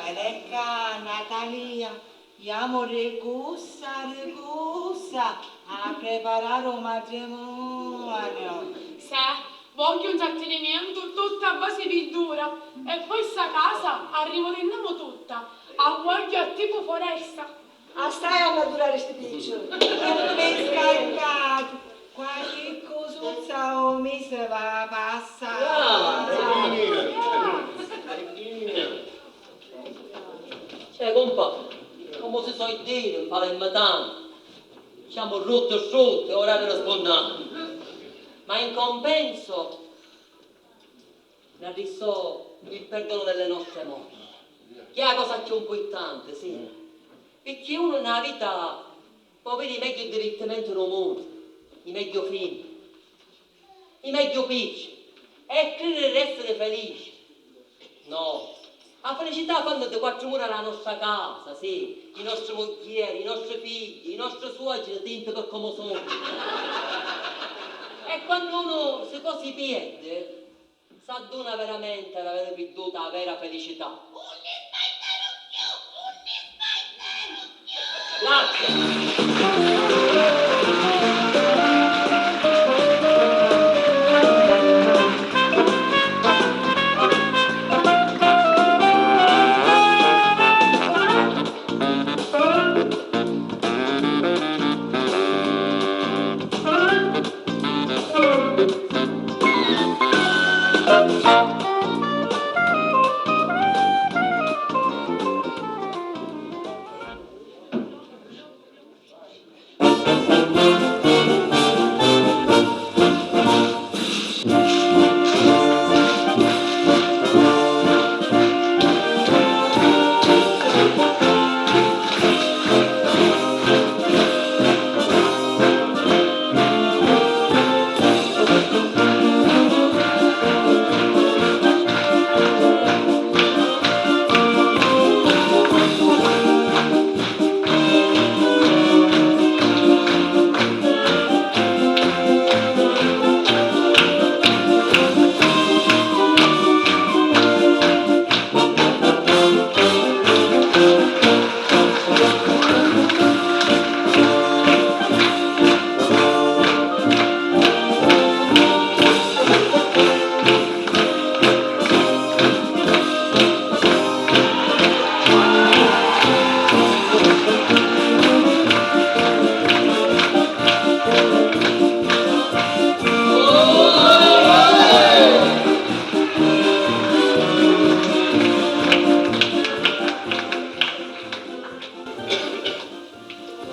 Vede ccà, Natalia, jamu ricussa, ricussa a preparari u matrimonio. Seh, vogghiu un trattinimentu tuttu a basi di dura, e poi sta casa a rivulinnamu tutta, a vogghiu a tipu foresta. A stai a maturari sti picciu. Nun mi scaccati, qualchi cusuzza o mi se va a passari. Brava! Cioè, compà, comu si sò i diri, 'n palermitanu. Siamo rutti, rutti, ora vi rispunniamo. Ma in compenso, n'arristò il perdono delle nostre mogli, che è la cosa più importante, sì. Picchì unu nna vita pò viri i megghiu divirtimenti nô munnu, i megghiu filmi, i megghiu picciu, e criri d'essiri felici. No, a felicità fannu di quattru mura la nostra casa, sì, i nostri mugghieri, i nostri figghi, i nostri suoceri tinti pi comu sunnu. E quannu unu si cosi pierdi, s'adduna veramenti d'aviri pirdutu a vera felicità. Unni sbaiteru cchiù! Unni sbaiteru cchiù! Grazie.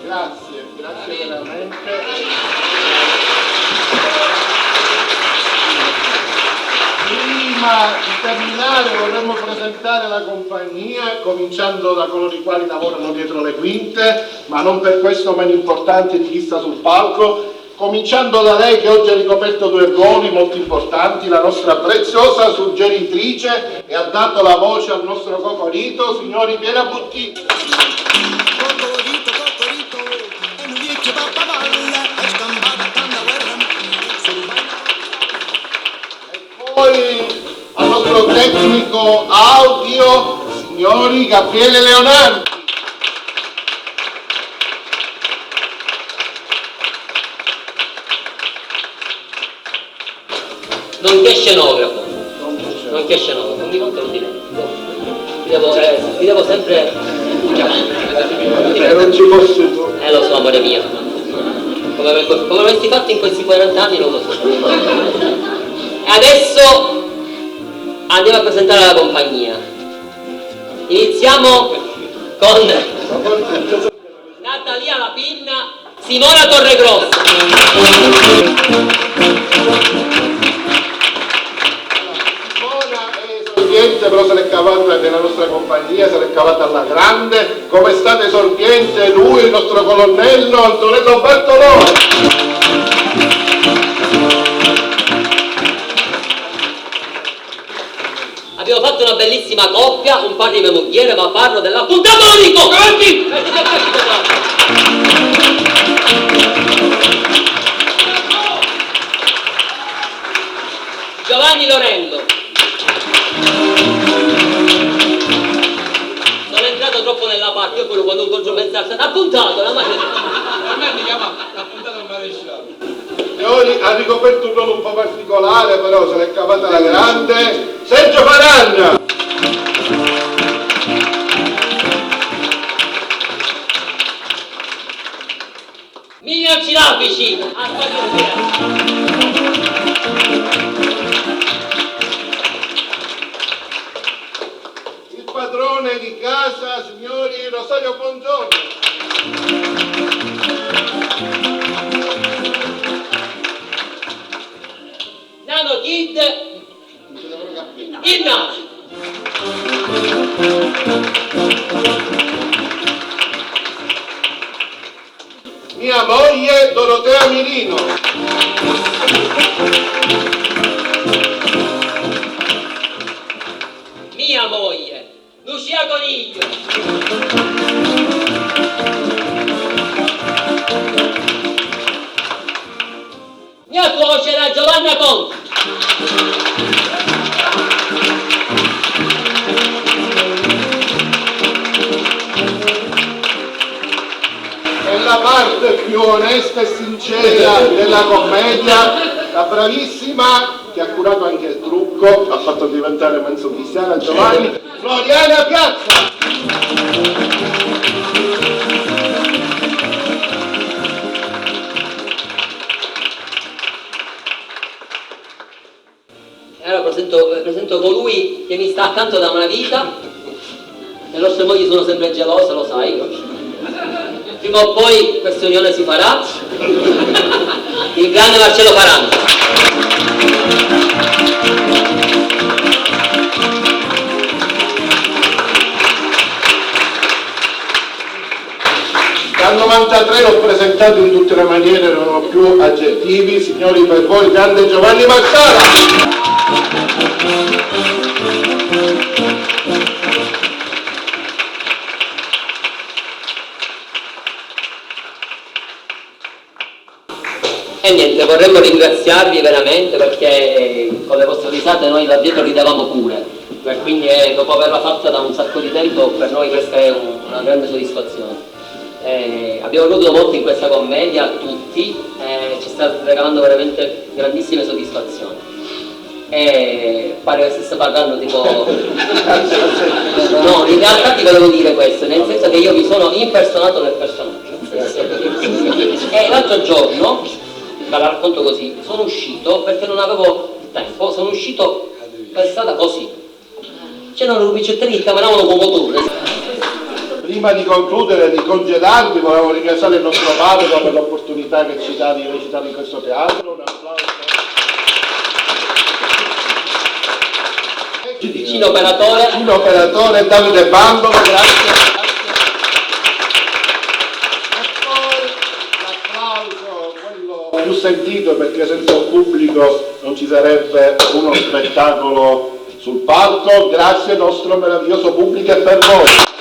Grazie, grazie veramente. Prima di terminare vorremmo presentare la compagnia, cominciando da coloro i quali lavorano dietro le quinte, ma non per questo meno importanti di chi sta sul palco. Cominciando da lei che oggi ha ricoperto due ruoli molto importanti, la nostra preziosa suggeritrice, e ha dato la voce al nostro Cocorito, signori Piera Butti. Cocorito, Cocorito, è un vecchio pappagallo, è scampato a tanta guerra, solo Poi al nostro tecnico audio, signori Gabriele Leonardi. Non c'è scenografo. Non c'è scenografo, mi conta un dilemma. Ti devo, eh, ti devo sempre chiamare. Se non ci fossi tu. Eh, lo so, amore mio. Come, come l'avessi fatto in questi quaranta anni non lo so. E adesso andiamo a presentare la compagnia. Iniziamo con Natalia Lapinna, Simona Torregrossa. Simona è esordiente, però se l'è cavata nella nostra compagnia, se l'è cavata alla grande, come è stato esordiente lui, il nostro colonnello Antonello Bartolone. Abbiamo fatto una bellissima coppia, un padre e mia mogliere, ma parlo dell'appuntato unico! Avanti! Giovanni Lorenzo. Sono entrato troppo nella parte, io quello quando incontro pensare, è stato appuntato, la madre. Per me si chiama appuntato maresciallo. Signori, ha ricoperto un ruolo un po' particolare, però se l'è cavata alla grande. Sergio Faragna! Mia ci l'apici! Il padrone di casa, signori, Rosario, buongiorno. Nano Kid, Inna. Mia moglie Dorotea Mirino. Mia moglie Lucia Coniglio. Mia suocera Giovanna Conti. È la parte più onesta e sincera della commedia, la bravissima, che ha curato anche il trucco, ha fatto diventare mezzo cristiana Giovanni, Floriana Piazza. E allora presento, presento colui che mi sta accanto da una vita. Le nostre mogli sono sempre gelose, lo sai. Prima o poi questa unione si farà. Il grande Marcello Faragna. Dal novantatré l'ho presentato in tutte le maniere, non ho più aggettivi. Signori, per voi, grande Giovanni Marsala! E niente, vorremmo ringraziarvi veramente perché, eh, con le vostre risate noi là dietro ridevamo pure. E quindi, eh, dopo averla fatta da un sacco di tempo, per noi questa è un-, una grande soddisfazione. Eh, abbiamo riso molto in questa commedia, tutti, eh, ci sta regalando veramente grandissime soddisfazioni. E pare che stesse parlando tipo... No, in realtà ti volevo dire questo, nel senso che io mi sono impersonato nel personaggio. E l'altro giorno, ve la racconto così, sono uscito perché non avevo tempo, sono uscito per strada così. C'erano due picciottini che camminavano con motore. Prima di concludere, di congedarvi, volevo ringraziare il nostro parroco per l'opportunità che ci dà di recitare in questo teatro. Un applauso. Vicino operatore. Vicino operatore Davide Bandolo, grazie. E poi l'applauso, quello più sentito, perché senza un pubblico non ci sarebbe uno spettacolo sul palco. Grazie, nostro meraviglioso pubblico, è per voi.